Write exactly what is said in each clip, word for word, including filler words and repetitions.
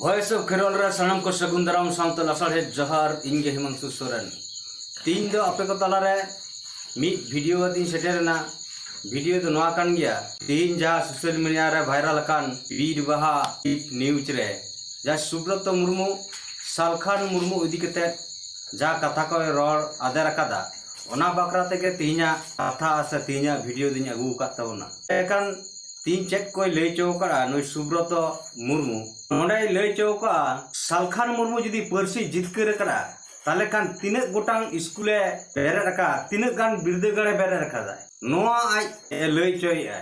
Voice of Kherwal ᱨᱮ ᱥᱟᱱᱟᱢ ᱠᱚ ᱥᱟᱹᱜᱩᱱ ᱫᱟᱨᱟᱢ ᱥᱟᱶᱛᱮ ᱞᱟᱥᱟᱲᱦᱮᱫ ᱡᱚᱦᱟᱨ᱾ ᱤᱧ ᱜᱮ ᱦᱤᱢᱟᱝᱥᱩ ᱥᱚᱨᱮᱱ᱾ ᱛᱤᱦᱤᱧ ᱫᱚ ᱟᱯᱮ ᱠᱚ ᱛᱟᱞᱟᱨᱮ ᱢᱤᱫ ᱵᱷᱤᱰᱤᱭᱳ ᱠᱟᱛᱮᱧ ᱥᱮᱴᱮᱨ ᱮᱱᱟ᱾ ᱵᱷᱤᱰᱤᱭᱳ ᱫᱚ ᱱᱚᱣᱟ ᱠᱟᱱ ᱜᱮᱭᱟ, ᱛᱤᱦᱤᱧ ᱡᱟᱦᱟᱸ ᱥᱳᱥᱟᱞ ᱢᱤᱰᱤᱭᱟ ᱨᱮ ᱵᱷᱟᱭᱨᱟᱞ ᱟᱠᱟᱱ ᱵᱤᱨ ᱵᱟᱦᱟ ᱱᱤᱭᱩᱡᱽ ᱨᱮ ᱡᱟᱦᱟᱸ ᱥᱩᱵᱨᱚᱛᱚ ᱢᱩᱨᱢᱩ ᱥᱟᱞᱠᱷᱟᱱ ᱢᱩᱨᱢᱩ ᱤᱫᱤ ᱠᱟᱛᱮ ᱡᱟᱦᱟᱸ ᱠᱟᱛᱷᱟ ᱠᱚᱭ ᱨᱚᱲ ᱟᱫᱮᱨ ᱟᱠᱟᱫᱟ, ᱚᱱᱟ ᱵᱟᱠᱷᱨᱟ ᱛᱮᱜᱮ ᱛᱤᱦᱤᱧᱟᱜ ᱠᱟᱛᱷᱟ ᱥᱮ ᱛᱤᱦᱤᱧᱟᱜ ᱵᱷᱤᱰᱤᱭᱳ ᱫᱚᱧ ᱟᱹᱜᱩ ᱟᱠᱟᱫ ᱛᱟᱵᱚᱱᱟ᱾ ᱮᱱᱠᱷᱟᱱ ᱛᱤᱦᱤᱧ ᱪᱮᱫ ᱠᱚᱭ ᱞᱟᱹᱭ ᱦᱚᱪᱚ ᱟᱠᱟᱫᱼᱟ ᱱᱩᱭ ᱥᱩᱵᱨᱚᱛᱚ ᱢᱩᱨᱢᱩ, ᱱᱚᱸᱰᱮᱭ ᱞᱟᱹᱭ ᱦᱚᱪᱚ ᱟᱠᱟᱫᱼᱟ, ᱥᱟᱞᱠᱷᱟᱱ ᱢᱩᱨᱢᱩ ᱡᱩᱫᱤ ᱯᱟᱹᱨᱥᱤ ᱡᱤᱛᱠᱟᱹᱨ ᱟᱠᱟᱫᱼᱟ, ᱛᱟᱦᱚᱞᱮ ᱠᱷᱟᱱ ᱛᱤᱱᱟᱹᱜ ᱜᱚᱴᱟᱝ ᱥᱠᱩᱞᱮ ᱵᱮᱨᱮᱫ ᱟᱠᱟᱫᱼᱟ, ᱛᱤᱱᱟᱹᱜ ᱜᱟᱱ ᱵᱤᱨᱫᱟᱹᱜᱟᱲᱮ ᱵᱮᱨᱮᱫ ᱟᱠᱟᱫᱟ, ᱱᱚᱣᱟ ᱟᱡ ᱮ ᱞᱟᱹᱭ ᱦᱚᱪᱚᱭᱮᱫᱼᱟ᱾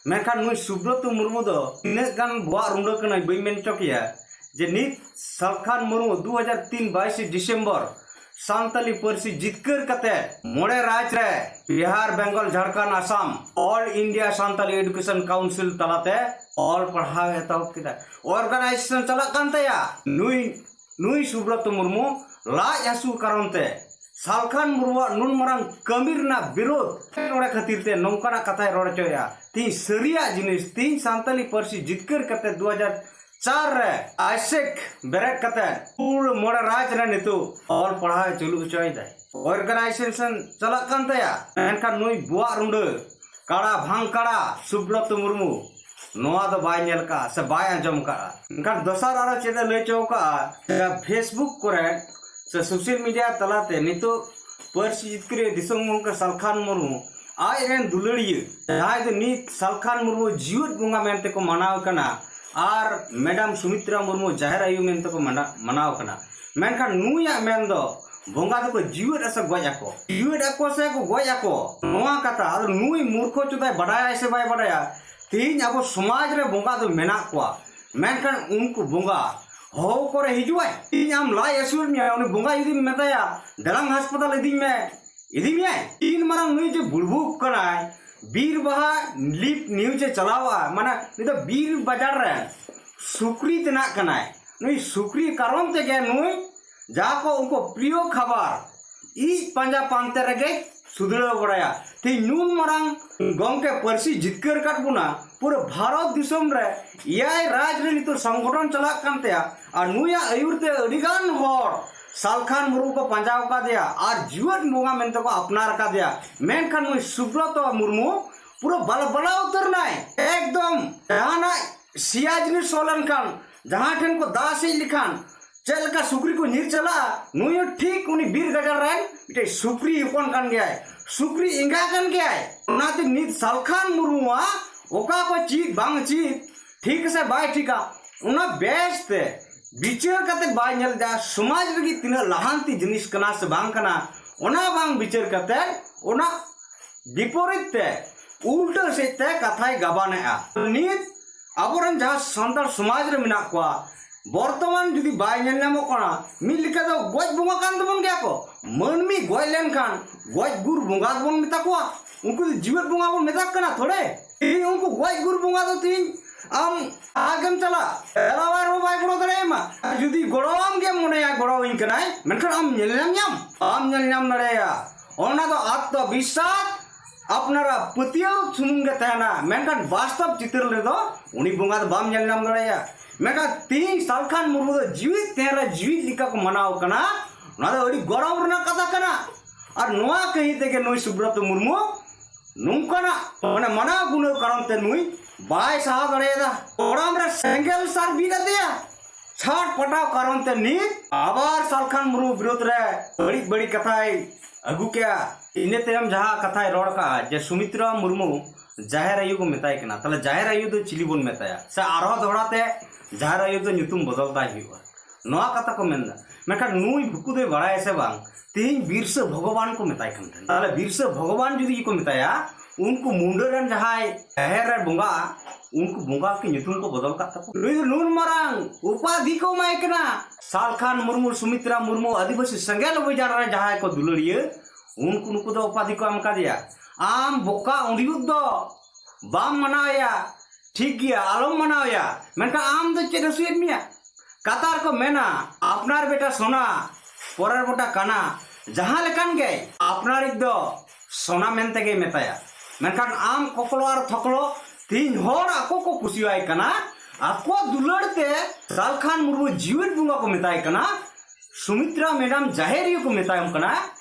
ᱢᱮᱱᱠᱷᱟᱱ ᱱᱩᱭ ᱥᱩᱵᱨᱚᱛᱚ ᱢᱩᱨᱢᱩ ᱫᱚ ᱛᱤᱱᱟᱹᱜ ᱜᱟᱱ ᱵᱚᱦᱟᱜ ᱨᱩᱸᱰᱟᱹ ᱠᱟᱱᱟᱭ ᱵᱟᱹᱧ ᱢᱮᱱ ᱦᱚᱪᱚ ᱠᱮᱭᱟ, ᱡᱮ ᱱᱤᱛ ᱥᱟᱞᱠᱷᱟᱱ ᱢᱩᱨᱢᱩ ᱫᱩ ᱦᱟᱡᱟᱨ ᱛᱤᱱ ᱵᱟᱭᱤᱥᱮ ᱰᱤᱥᱮᱢᱵᱚᱨ ᱥᱟᱱᱛᱟᱞᱤ ᱯᱟᱹᱨᱥᱤ ᱡᱤᱛᱠᱟᱹᱨ ᱠᱟᱛᱮ ᱢᱚᱬᱮ ᱨᱟᱡᱽ ᱨᱮ Bihar, Bengal, Jharkhand, Assam All India Santali Education Council ᱛᱟᱞᱟᱛᱮ ᱚᱞ ᱯᱟᱲᱦᱟᱣ ᱮ ᱮᱛᱚᱦᱚᱵ ᱠᱮᱫᱟ᱾ ᱚᱨᱜᱟᱱᱟᱭᱡᱮᱥᱚᱱ ᱪᱟᱞᱟᱜ ᱠᱟᱱ ᱛᱟᱭᱟ᱾ ᱱᱩᱭ ᱱᱩᱭ ᱥᱩᱵᱨᱚᱛᱚ ᱢᱩᱨᱢᱩ ᱞᱟᱡ ᱦᱟᱹᱥᱩ ᱠᱟᱨᱚᱱ ᱛᱮ ᱥᱟᱞᱠᱷᱟᱱ ᱢᱩᱨᱢᱩᱣᱟᱜ ᱱᱩᱱ ᱢᱟᱨᱟᱝ ᱠᱟᱹᱢᱤ ᱨᱮᱱᱟᱜ ᱵᱤᱨᱳᱫᱷ ᱮᱴᱠᱮᱴᱚᱬᱮ ᱠᱷᱟᱹᱛᱤᱨ ᱛᱮ ᱱᱚᱝᱠᱟᱱᱟᱜ ᱠᱟᱛᱷᱟᱭ ᱨᱚᱲ ᱦᱚᱪᱚᱭᱮᱫᱼᱟ᱾ ᱛᱤᱦᱤᱧ ᱥᱟᱹᱨᱤᱭᱟᱜ ᱡᱤᱱᱤᱥ, ᱛᱤᱦᱤᱧ ᱥᱟᱱᱛᱟᱞᱤ ᱯᱟᱹᱨᱥᱤ ᱡᱤᱛᱠᱟᱹᱨ ᱠᱟᱛᱮ ᱫᱩ ᱦᱟᱡᱟᱨ ᱪᱟᱨ ᱨᱮ ᱟᱭᱥᱮᱠ ᱵᱮᱨᱮᱫ ᱠᱟᱛᱮ ᱯᱩᱨᱟᱹ ᱢᱚᱬᱮ ᱨᱟᱡᱽ ᱨᱮ ᱱᱤᱛᱚᱜ ᱚᱞ ᱯᱟᱲᱦᱟᱣ ᱮ ᱪᱟᱹᱞᱩ ᱦᱚᱪᱚᱭᱮᱫᱟᱭ᱾ ᱚᱨᱜᱟᱱᱟᱭᱡᱮᱥᱚᱱ ᱪᱟᱞᱟᱜ ᱠᱟᱱ ᱛᱟᱭᱟ, ᱢᱮᱱᱠᱷᱟᱱ ᱱᱩᱭ ᱵᱚᱦᱟᱜ ᱨᱩᱸᱰᱟᱹ ᱠᱟᱲᱟ ᱵᱷᱟᱝ ᱠᱟᱲᱟ ᱥᱩᱵᱨᱚᱛᱚ ᱢᱩᱨᱢᱩ ᱱᱚᱣᱟ ᱫᱚ ᱵᱟᱭ ᱧᱮᱞ ᱠᱟᱜᱼᱟ ᱥᱮ ᱵᱟᱭ ᱟᱸᱡᱚᱢ ᱠᱟᱜᱼᱟ᱾ ᱮᱱᱠᱷᱟᱱ ᱫᱚᱥᱟᱨ ᱟᱨᱚ ᱪᱮᱫ ᱮ ᱞᱟᱹᱭ ᱦᱚᱪᱚ ᱠᱟᱜᱼᱟ, ᱡᱟᱦᱟᱸ Facebook ᱠᱚᱨᱮ ᱥᱮ ᱥᱳᱥᱟᱞ ᱢᱤᱰᱤᱭᱟ ᱛᱟᱞᱟᱛᱮ ᱱᱤᱛᱚᱜ ᱯᱟᱹᱨᱥᱤ ᱡᱤᱛᱠᱟᱹᱨᱤᱭᱟᱹ ᱫᱤᱥᱚᱢ ᱜᱚᱢᱠᱮ ᱥᱟᱞᱠᱷᱟᱱ ᱢᱩᱨᱢᱩ ᱟᱡ ᱨᱮᱱ ᱫᱩᱞᱟᱹᱲᱤᱭᱟᱹ ᱡᱟᱦᱟᱸᱭ ᱫᱚ ᱱᱤᱛ ᱥᱟᱞᱠᱷᱟᱱ ᱢᱩᱨᱢᱩ ᱡᱤᱣᱮᱫ ᱵᱚᱸᱜᱟ ᱢᱮᱱᱛᱮ ᱠᱚ ᱢᱟᱱᱟᱣ ᱠᱟᱱᱟ ᱟᱨ ᱢᱮᱰᱟᱢ ᱥᱩᱢᱤᱛᱨᱟ ᱢᱩᱨᱢᱩ ᱡᱟᱦᱮᱨ ᱟᱭᱳ ᱢᱮᱱᱛᱮ ᱠᱚ ᱢᱟᱱᱟ-, ᱢᱟᱱᱟᱣ ᱠᱟᱱᱟ, ᱢᱮᱱᱠᱷᱟᱱ ᱱᱩᱭᱟᱜ ᱢᱮᱱ ᱫᱚ ᱵᱚᱸᱜᱟ ᱫᱚᱠᱚ ᱡᱤᱣᱮᱫ ᱟᱥᱮ ᱜᱚᱡ ᱟᱠᱚ, ᱡᱤᱣᱮᱫ ᱟᱠᱚ ᱥᱮ ᱠᱚ ᱜᱚᱡ ᱟᱠᱚ, ᱱᱚᱣᱟ ᱠᱟᱛᱷᱟ᱾ ᱟᱫᱚ ᱱᱩᱭ ᱢᱩᱨᱠᱷᱚ ᱪᱚᱫᱟᱭ ᱵᱟᱰᱟᱭᱟᱭ ᱥᱮ ᱵᱟᱭ ᱵᱟᱰᱟᱭᱟ? ᱛᱮᱦᱮᱧ ᱟᱵᱚ ᱥᱚᱢᱟᱡᱽ ᱨᱮ ᱵᱚᱸᱜᱟ ᱫᱚ ᱢᱮᱱᱟᱜ ᱠᱚᱣᱟ, ᱢᱮᱱᱠᱷᱟᱱ ᱩᱱᱠᱩ ᱵᱚᱸᱜᱟ ᱦᱚᱦᱚ ᱠᱚᱨᱮ ᱦᱤᱡᱩᱜᱼᱟᱭ? ᱛᱮᱦᱮᱧ ᱟᱢ ᱞᱟᱡ ᱦᱟᱹᱥᱩᱭᱮᱫ ᱢᱮᱭᱟ, ᱩᱱᱤ ᱵᱚᱸᱜᱟ ᱡᱩᱫᱤᱢ ᱢᱮᱛᱟᱭᱟ, "ᱫᱮᱞᱟᱝ ᱦᱟᱥᱯᱟᱛᱟᱞ ᱤᱫᱤᱧ ᱢᱮ", ᱤᱫᱤ ᱢᱮᱭᱟᱭ? ᱛᱤᱱ ᱢᱟᱨᱟᱝ ᱱᱩᱭ ᱡᱮ ᱵᱩᱲᱵᱩᱠ ᱠᱟᱱᱟᱭ, ᱵᱤᱨ ᱵᱟᱦᱟ ᱞᱤᱯ ᱱᱤᱭᱩᱡᱽ ᱮ ᱪᱟᱞᱟᱣᱟ, ᱢᱟᱱᱮ ᱱᱩᱭ ᱫᱚ ᱵᱤᱨ ᱵᱟᱡᱟᱨ ᱨᱮ ᱥᱩᱠᱨᱤ ᱛᱮᱱᱟᱜ ᱠᱟᱱᱟᱭ᱾ ᱱᱩᱭ ᱥᱩᱠᱨᱤ ᱠᱟᱨᱚᱱ ᱛᱮᱜᱮ ᱱᱩᱭ ᱡᱟ ᱠᱚ ᱩᱱᱠᱩ ᱯᱨᱤᱭᱚ ᱠᱷᱟᱵᱟᱨ ᱤᱡ ᱯᱟᱸᱡᱟ ᱯᱟᱱᱛᱮ ᱨᱮᱜᱮ ᱥᱩᱫᱷᱟᱹᱲᱟᱹᱣ ᱵᱟᱲᱟᱭᱟ᱾ ᱛᱮᱦᱮᱧ ᱱᱩᱱ ᱢᱟᱨᱟᱝ ᱜᱚᱢᱠᱮ ᱯᱟᱹᱨᱥᱤ ᱡᱤᱛᱠᱟᱹᱨ ᱟᱠᱟᱫ ᱵᱚᱱᱟ, ᱯᱩᱨᱟᱹ ᱵᱷᱟᱨᱚᱛ ᱫᱤᱥᱚᱢ ᱨᱮ ᱮᱭᱟᱭ ᱨᱟᱡᱽ ᱨᱮ ᱱᱤᱛᱚᱜ ᱥᱚᱝᱜᱚᱴᱷᱚᱱ ᱪᱟᱞᱟᱜ ᱠᱟᱱ ᱛᱟᱭᱟ᱾ ᱟᱨ ᱱᱩᱭᱟᱜ ᱟᱹᱭᱩᱨ ᱛᱮ ᱟᱹᱰᱤ ᱜᱟᱱ ᱦᱚᱲ ᱥᱟᱞᱠᱷᱟᱱ ᱢᱩᱨᱢᱩ ᱠᱚ ᱯᱟᱸᱡᱟ ᱟᱠᱟᱫᱮᱭᱟ ᱟᱨ ᱡᱤᱣᱮᱫ ᱵᱚᱸᱜᱟ ᱢᱮᱱᱛᱮ ᱠᱚ ᱟᱯᱱᱟᱨ ᱟᱠᱟᱫᱮᱭᱟ᱾ ᱢᱮᱱᱠᱷᱟᱱ ᱱᱩᱭ ᱥᱩᱵᱨᱚᱛᱚ ᱢᱩᱨᱢᱩ ᱯᱩᱨᱟᱹ ᱵᱟᱞᱟ ᱵᱟᱞᱟ ᱩᱛᱟᱹᱨ ᱱᱟᱭ᱾ ᱮᱠᱫᱚᱢ ᱡᱟᱦᱟᱱᱟᱜ ᱥᱮᱭᱟ ᱡᱤᱱᱤᱥ ᱥᱚ ᱞᱮᱱᱠᱷᱟᱱ, ᱡᱟᱦᱟᱸ ᱴᱷᱮᱱ ᱠᱚ ᱫᱟᱜ ᱥᱮᱡ ᱞᱮᱠᱷᱟᱱ ᱪᱮᱫ ᱞᱮᱠᱟ ᱥᱩᱠᱨᱤ ᱠᱚ ᱧᱤᱨ ᱪᱟᱞᱟᱜᱼᱟ, ᱱᱩᱭ ᱦᱚᱸ ᱴᱷᱤᱠ ᱩᱱᱤ ᱵᱤᱨ ᱜᱟᱡᱟᱲ ᱨᱮᱱ ᱢᱤᱫᱴᱮᱡ ᱥᱩᱠᱨᱤ ᱦᱚᱯᱚᱱ ᱠᱟᱱ ᱜᱮᱭᱟᱭ, ᱥᱩᱠᱨᱤ ᱮᱸᱜᱟ ᱠᱟᱱ ᱜᱮᱭᱟᱭ᱾ ᱚᱱᱟᱛᱮ ᱱᱤᱛ ᱥᱟᱞᱠᱷᱟᱱ ᱢᱩᱨᱢᱩᱣᱟᱜ ᱚᱠᱟ ᱠᱚ ᱪᱮᱫ ᱵᱟᱝ ᱪᱮᱫ, ᱴᱷᱤᱠ ᱥᱮ ᱵᱟᱭ ᱴᱷᱤᱠᱟ, ᱚᱱᱟ ᱵᱮᱥ ᱛᱮ ᱵᱤᱪᱟᱹᱨ ᱠᱟᱛᱮ ᱵᱟᱭ ᱧᱮᱞ ᱮᱫᱟ᱾ ᱥᱚᱢᱟᱡᱽ ᱞᱟᱹᱜᱤᱫ ᱛᱤᱱᱟᱹᱜ ᱞᱟᱦᱟᱱᱛᱤ ᱡᱤᱱᱤᱥ ᱠᱟᱱᱟ ᱥᱮ ᱵᱟᱝ ᱠᱟᱱᱟ, ᱚᱱᱟ ᱵᱟᱝ ᱵᱤᱪᱟᱹᱨ ᱠᱟᱛᱮ ᱚᱱᱟ ᱵᱤᱯᱚᱨᱤᱛ ᱛᱮ, ᱩᱞᱴᱟᱹ ᱥᱮᱫ ᱛᱮ ᱠᱟᱛᱷᱟᱭ ᱜᱟᱵᱟᱱᱮᱜᱼᱟ᱾ ᱱᱤᱛ ᱟᱵᱚᱨᱮᱱ ᱡᱟᱦᱟᱸ ᱥᱟᱱᱛᱟᱲ ᱥᱚᱢᱟᱡᱽ ᱨᱮ ᱢᱮᱱᱟᱜ ᱠᱚᱣᱟ, ᱵᱚᱨᱛᱚᱢᱟᱱ ᱡᱩᱫᱤ ᱵᱟᱭ ᱧᱮᱞ ᱧᱟᱢᱚᱜ ᱠᱟᱱᱟ, ᱢᱤᱫ ᱞᱮᱠᱟ ᱫᱚ ᱜᱚᱡ ᱵᱚᱸᱜᱟ ᱠᱟᱱ ᱛᱟᱵᱚᱱ ᱜᱮᱭᱟ ᱠᱚ᱾ ᱢᱟᱹᱱᱢᱤ ᱜᱚᱡ ᱞᱮᱱᱠᱷᱟᱱ ᱜᱚᱡ ᱜᱩᱨ ᱵᱚᱸᱜᱟ ᱜᱮᱵᱚᱱ ᱢᱮᱛᱟ ᱠᱚᱣᱟ, ᱩᱱᱠᱩ ᱫᱚ ᱡᱤᱣᱮᱫ ᱵᱚᱸᱜᱟ ᱵᱚᱱ ᱢᱮᱛᱟ ᱠᱚ ᱠᱟᱱᱟ ᱛᱷᱚᱲᱮ᱾ ᱛᱮᱦᱮᱧ ᱩᱱᱠᱩ ᱜᱚᱡ ᱜᱩᱨ ᱵᱚᱸᱜᱟ ᱫᱚ ᱛᱮᱦᱮᱧ ᱟᱢ ᱟᱜᱮᱢ ᱪᱟᱞᱟᱜ, ᱮᱞᱟᱣᱟᱨ ᱦᱚᱸ ᱵᱟᱭ ᱜᱚᱲᱚ ᱫᱟᱲᱮᱭᱟᱢᱟ᱾ ᱟᱨ ᱡᱩᱫᱤ ᱜᱚᱲᱚᱣᱟᱢ ᱜᱮᱢ ᱢᱚᱱᱮᱭᱟ, ᱜᱚᱲᱚᱣᱟᱹᱧ ᱠᱟᱱᱟᱭ, ᱢᱮᱱᱠᱷᱟᱱ ᱟᱢ ᱧᱮᱞ ᱧᱟᱢ ᱧᱟᱢ ᱵᱟᱢ ᱧᱮᱞ ᱧᱟᱢ ᱫᱟᱲᱮᱭᱟᱭᱟ᱾ ᱚᱱᱟ ᱫᱚ ᱟᱛᱢᱟ ᱵᱤᱥᱥᱟᱥ, ᱟᱯᱱᱟᱨᱟᱜ ᱯᱟᱹᱛᱭᱟᱹᱣ ᱥᱩᱢᱩᱝ ᱜᱮ ᱛᱟᱦᱮᱱᱟ, ᱢᱮᱱᱠᱷᱟᱱ ᱵᱟᱥᱛᱚᱵ ᱪᱤᱛᱟᱹᱨ ᱨᱮᱫᱚ ᱩᱱᱤ ᱵᱚᱸᱜᱟ ᱫᱚ ᱵᱟᱢ ᱧᱮᱞ ᱧᱟᱢ ᱫᱟᱲᱮᱭᱟᱭᱟ᱾ ᱢᱮᱱᱠᱷᱟᱱ ᱛᱤᱦᱤᱧ ᱥᱟᱞᱠᱷᱟᱱ ᱢᱩᱨᱢᱩ ᱫᱚ ᱡᱤᱣᱤᱫ ᱛᱟᱦᱮᱸ ᱨᱮ ᱡᱤᱣᱤᱫ ᱞᱮᱠᱟ ᱠᱚ ᱢᱟᱱᱟᱣ ᱠᱟᱱᱟ᱾ ᱚᱱᱟ ᱫᱚ ᱟᱹᱰᱤ ᱜᱚᱨᱚᱵᱽ ᱨᱮᱱᱟᱜ ᱠᱟᱛᱷᱟ ᱠᱟᱱᱟ᱾ ᱟᱨ ᱱᱚᱣᱟ ᱠᱟᱹᱦᱤ ᱛᱮᱜᱮ ᱱᱩᱭ ᱥᱩᱵᱨᱚᱛᱚ ᱢᱩᱨᱢᱩ ᱱᱚᱝᱠᱟᱱᱟᱜ ᱢᱟᱱᱮ ᱢᱟᱱᱟᱣ ᱜᱩᱱᱟᱹᱣ ᱠᱟᱨᱚᱱ ᱛᱮ ᱱᱩᱭ ᱵᱟᱭ ᱥᱟᱦᱟᱣ ᱫᱟᱲᱮᱭᱟᱫᱟ᱾ ᱠᱚᱲᱟᱢ ᱨᱮ ᱥᱮᱸᱜᱮᱞ ᱥᱟᱨ ᱵᱤᱫ ᱟᱫᱮᱭᱟ᱾ ᱪᱷᱟᱴ ᱯᱟᱴᱟᱣ ᱠᱟᱨᱚᱱ ᱛᱮ ᱱᱤᱛ ᱟᱵᱟᱨ ᱥᱟᱞᱠᱷᱟᱱ ᱢᱩᱨᱢᱩ ᱵᱤᱨᱩᱫᱷ ᱨᱮ ᱵᱟᱹᱲᱤᱡ ᱵᱟᱹᱲᱤᱡ ᱠᱟᱛᱷᱟᱭ ᱟᱹᱜᱩ ᱠᱮᱜᱼᱟ᱾ ᱤᱱᱟᱹ ᱛᱟᱭᱚᱢ ᱡᱟᱦᱟᱸ ᱠᱟᱛᱷᱟᱭ ᱨᱚᱲ ᱠᱟᱜᱼᱟ ᱡᱮ ᱥᱩᱢᱤᱛᱨᱟ ᱢᱩᱨᱢᱩ ᱡᱟᱦᱮᱨ ᱟᱭᱳ ᱠᱚ ᱢᱮᱛᱟᱭ ᱠᱟᱱᱟ, ᱛᱟᱦᱞᱮ ᱡᱟᱦᱮᱨ ᱟᱭᱳ ᱫᱚ ᱪᱤᱞᱤ ᱵᱚᱱ ᱢᱮᱛᱟᱭᱟ? ᱥᱮ ᱟᱨᱦᱚᱸ ᱫᱚᱦᱲᱟ ᱛᱮ ᱡᱟᱦᱮᱨ ᱟᱭᱳ ᱫᱚ ᱧᱩᱛᱩᱢ ᱵᱚᱫᱚᱞ ᱛᱟᱭ ᱦᱩᱭᱩᱜᱼᱟ? ᱱᱚᱣᱟ ᱠᱟᱛᱷᱟ ᱠᱚ ᱢᱮᱱᱫᱟ᱾ ᱢᱮᱱᱠᱷᱟᱱ ᱱᱩᱭ ᱵᱷᱩᱠᱩ ᱫᱚᱭ ᱵᱟᱲᱟᱭᱟ ᱥᱮ ᱵᱟᱝ, ᱛᱮᱦᱮᱧ ᱵᱤᱨᱥᱟᱹ ᱵᱷᱚᱜᱚᱵᱟᱱ ᱠᱚ ᱢᱮᱛᱟᱭ ᱠᱟᱱ ᱛᱟᱦᱮᱸᱱᱟ᱾ ᱛᱟᱦᱞᱮ ᱵᱤᱨᱥᱟᱹ ᱵᱷᱚᱜᱚᱵᱟᱱ ᱡᱩᱫᱤ ᱠᱚ ᱢᱮᱛᱟᱭᱟ, ᱩᱱᱠᱩ ᱢᱩᱱᱰᱟᱹ ᱨᱮᱱ ᱡᱟᱦᱟᱸᱭ ᱡᱟᱦᱮᱨ ᱨᱮ ᱵᱚᱸᱜᱟᱜᱼᱟ, ᱩᱱᱠᱩ ᱵᱚᱸᱜᱟ ᱠᱤ ᱧᱩᱛᱩᱢ ᱠᱚ ᱵᱚᱫᱚᱞ ᱠᱟᱜ ᱛᱟᱠᱚ? ᱱᱩᱭ ᱫᱚ ᱱᱩᱱ ᱢᱟᱨᱟᱝ ᱩᱯᱟᱫᱷᱤ ᱠᱚ ᱮᱢᱟᱭ ᱠᱟᱱᱟ᱾ ᱥᱟᱞᱠᱷᱟᱱ ᱢᱩᱨᱢᱩ, ᱥᱩᱢᱤᱛᱨᱟ ᱢᱩᱨᱢᱩ, ᱟᱹᱫᱤᱵᱟᱹᱥᱤ ᱥᱮᱸᱜᱮᱞ ᱚᱵᱷᱤᱡᱟᱱ ᱨᱮ ᱡᱟᱦᱟᱸᱭ ᱠᱚ ᱫᱩᱞᱟᱹᱲᱤᱭᱟᱹ, ᱩᱱᱠᱩ ᱱᱩᱠᱩ ᱫᱚ ᱩᱯᱟᱫᱷᱤ ᱠᱚ ᱮᱢ ᱠᱟᱫᱮᱭᱟ᱾ ᱟᱢ ᱵᱚᱠᱟ ᱩᱸᱰᱤᱭᱩᱫ ᱫᱚ ᱵᱟᱢ ᱢᱟᱱᱟᱣᱮᱭᱟ, ᱴᱷᱤᱠ ᱜᱮᱭᱟ, ᱟᱞᱚᱢ ᱢᱟᱱᱟᱣᱮᱭᱟ, ᱢᱮᱱᱠᱷᱟᱱ ᱟᱢ ᱫᱚ ᱪᱮᱫ ᱦᱟᱹᱥᱩᱭᱮᱫ ᱢᱮᱭᱟ? ᱠᱟᱛᱷᱟ ᱨᱮᱠᱚ ᱢᱮᱱᱟ, ᱟᱯᱱᱟᱨ ᱵᱮᱴᱟ ᱥᱳᱱᱟ, ᱯᱚᱨᱮᱨ ᱵᱮᱴᱟ ᱠᱟᱱᱟ᱾ ᱡᱟᱦᱟᱸ ᱞᱮᱠᱟᱱ ᱜᱮ ᱟᱯᱱᱟᱨᱤᱡ ᱫᱚ ᱥᱳᱱᱟ ᱢᱮᱱᱛᱮ ᱜᱮ ᱢᱮᱛᱟᱭᱟ, ᱢᱮᱱᱠᱷᱟᱱ ᱟᱢ ᱠᱚᱠᱞᱚ ᱟᱨ ᱛᱷᱚᱠᱞᱚ ᱛᱮᱦᱤᱧ ᱦᱚᱲ ᱟᱠᱚ ᱠᱚ ᱠᱩᱥᱤᱣᱟᱭ ᱠᱟᱱᱟ, ᱟᱠᱚᱣᱟᱜ ᱫᱩᱞᱟᱹᱲ ᱛᱮ ᱥᱟᱞᱠᱷᱟᱱ ᱢᱩᱨᱢᱩ ᱡᱤᱣᱤᱫ ᱵᱚᱸᱜᱟ ᱠᱚ ᱢᱮᱛᱟᱭ ᱠᱟᱱᱟ, ᱥᱩᱢᱤᱛᱨᱟ ᱢᱮᱰᱟᱢ ᱡᱟᱦᱮᱨᱤᱭᱟᱹ ᱠᱚ ᱢᱮᱛᱟᱭ ᱠᱟᱱᱟ,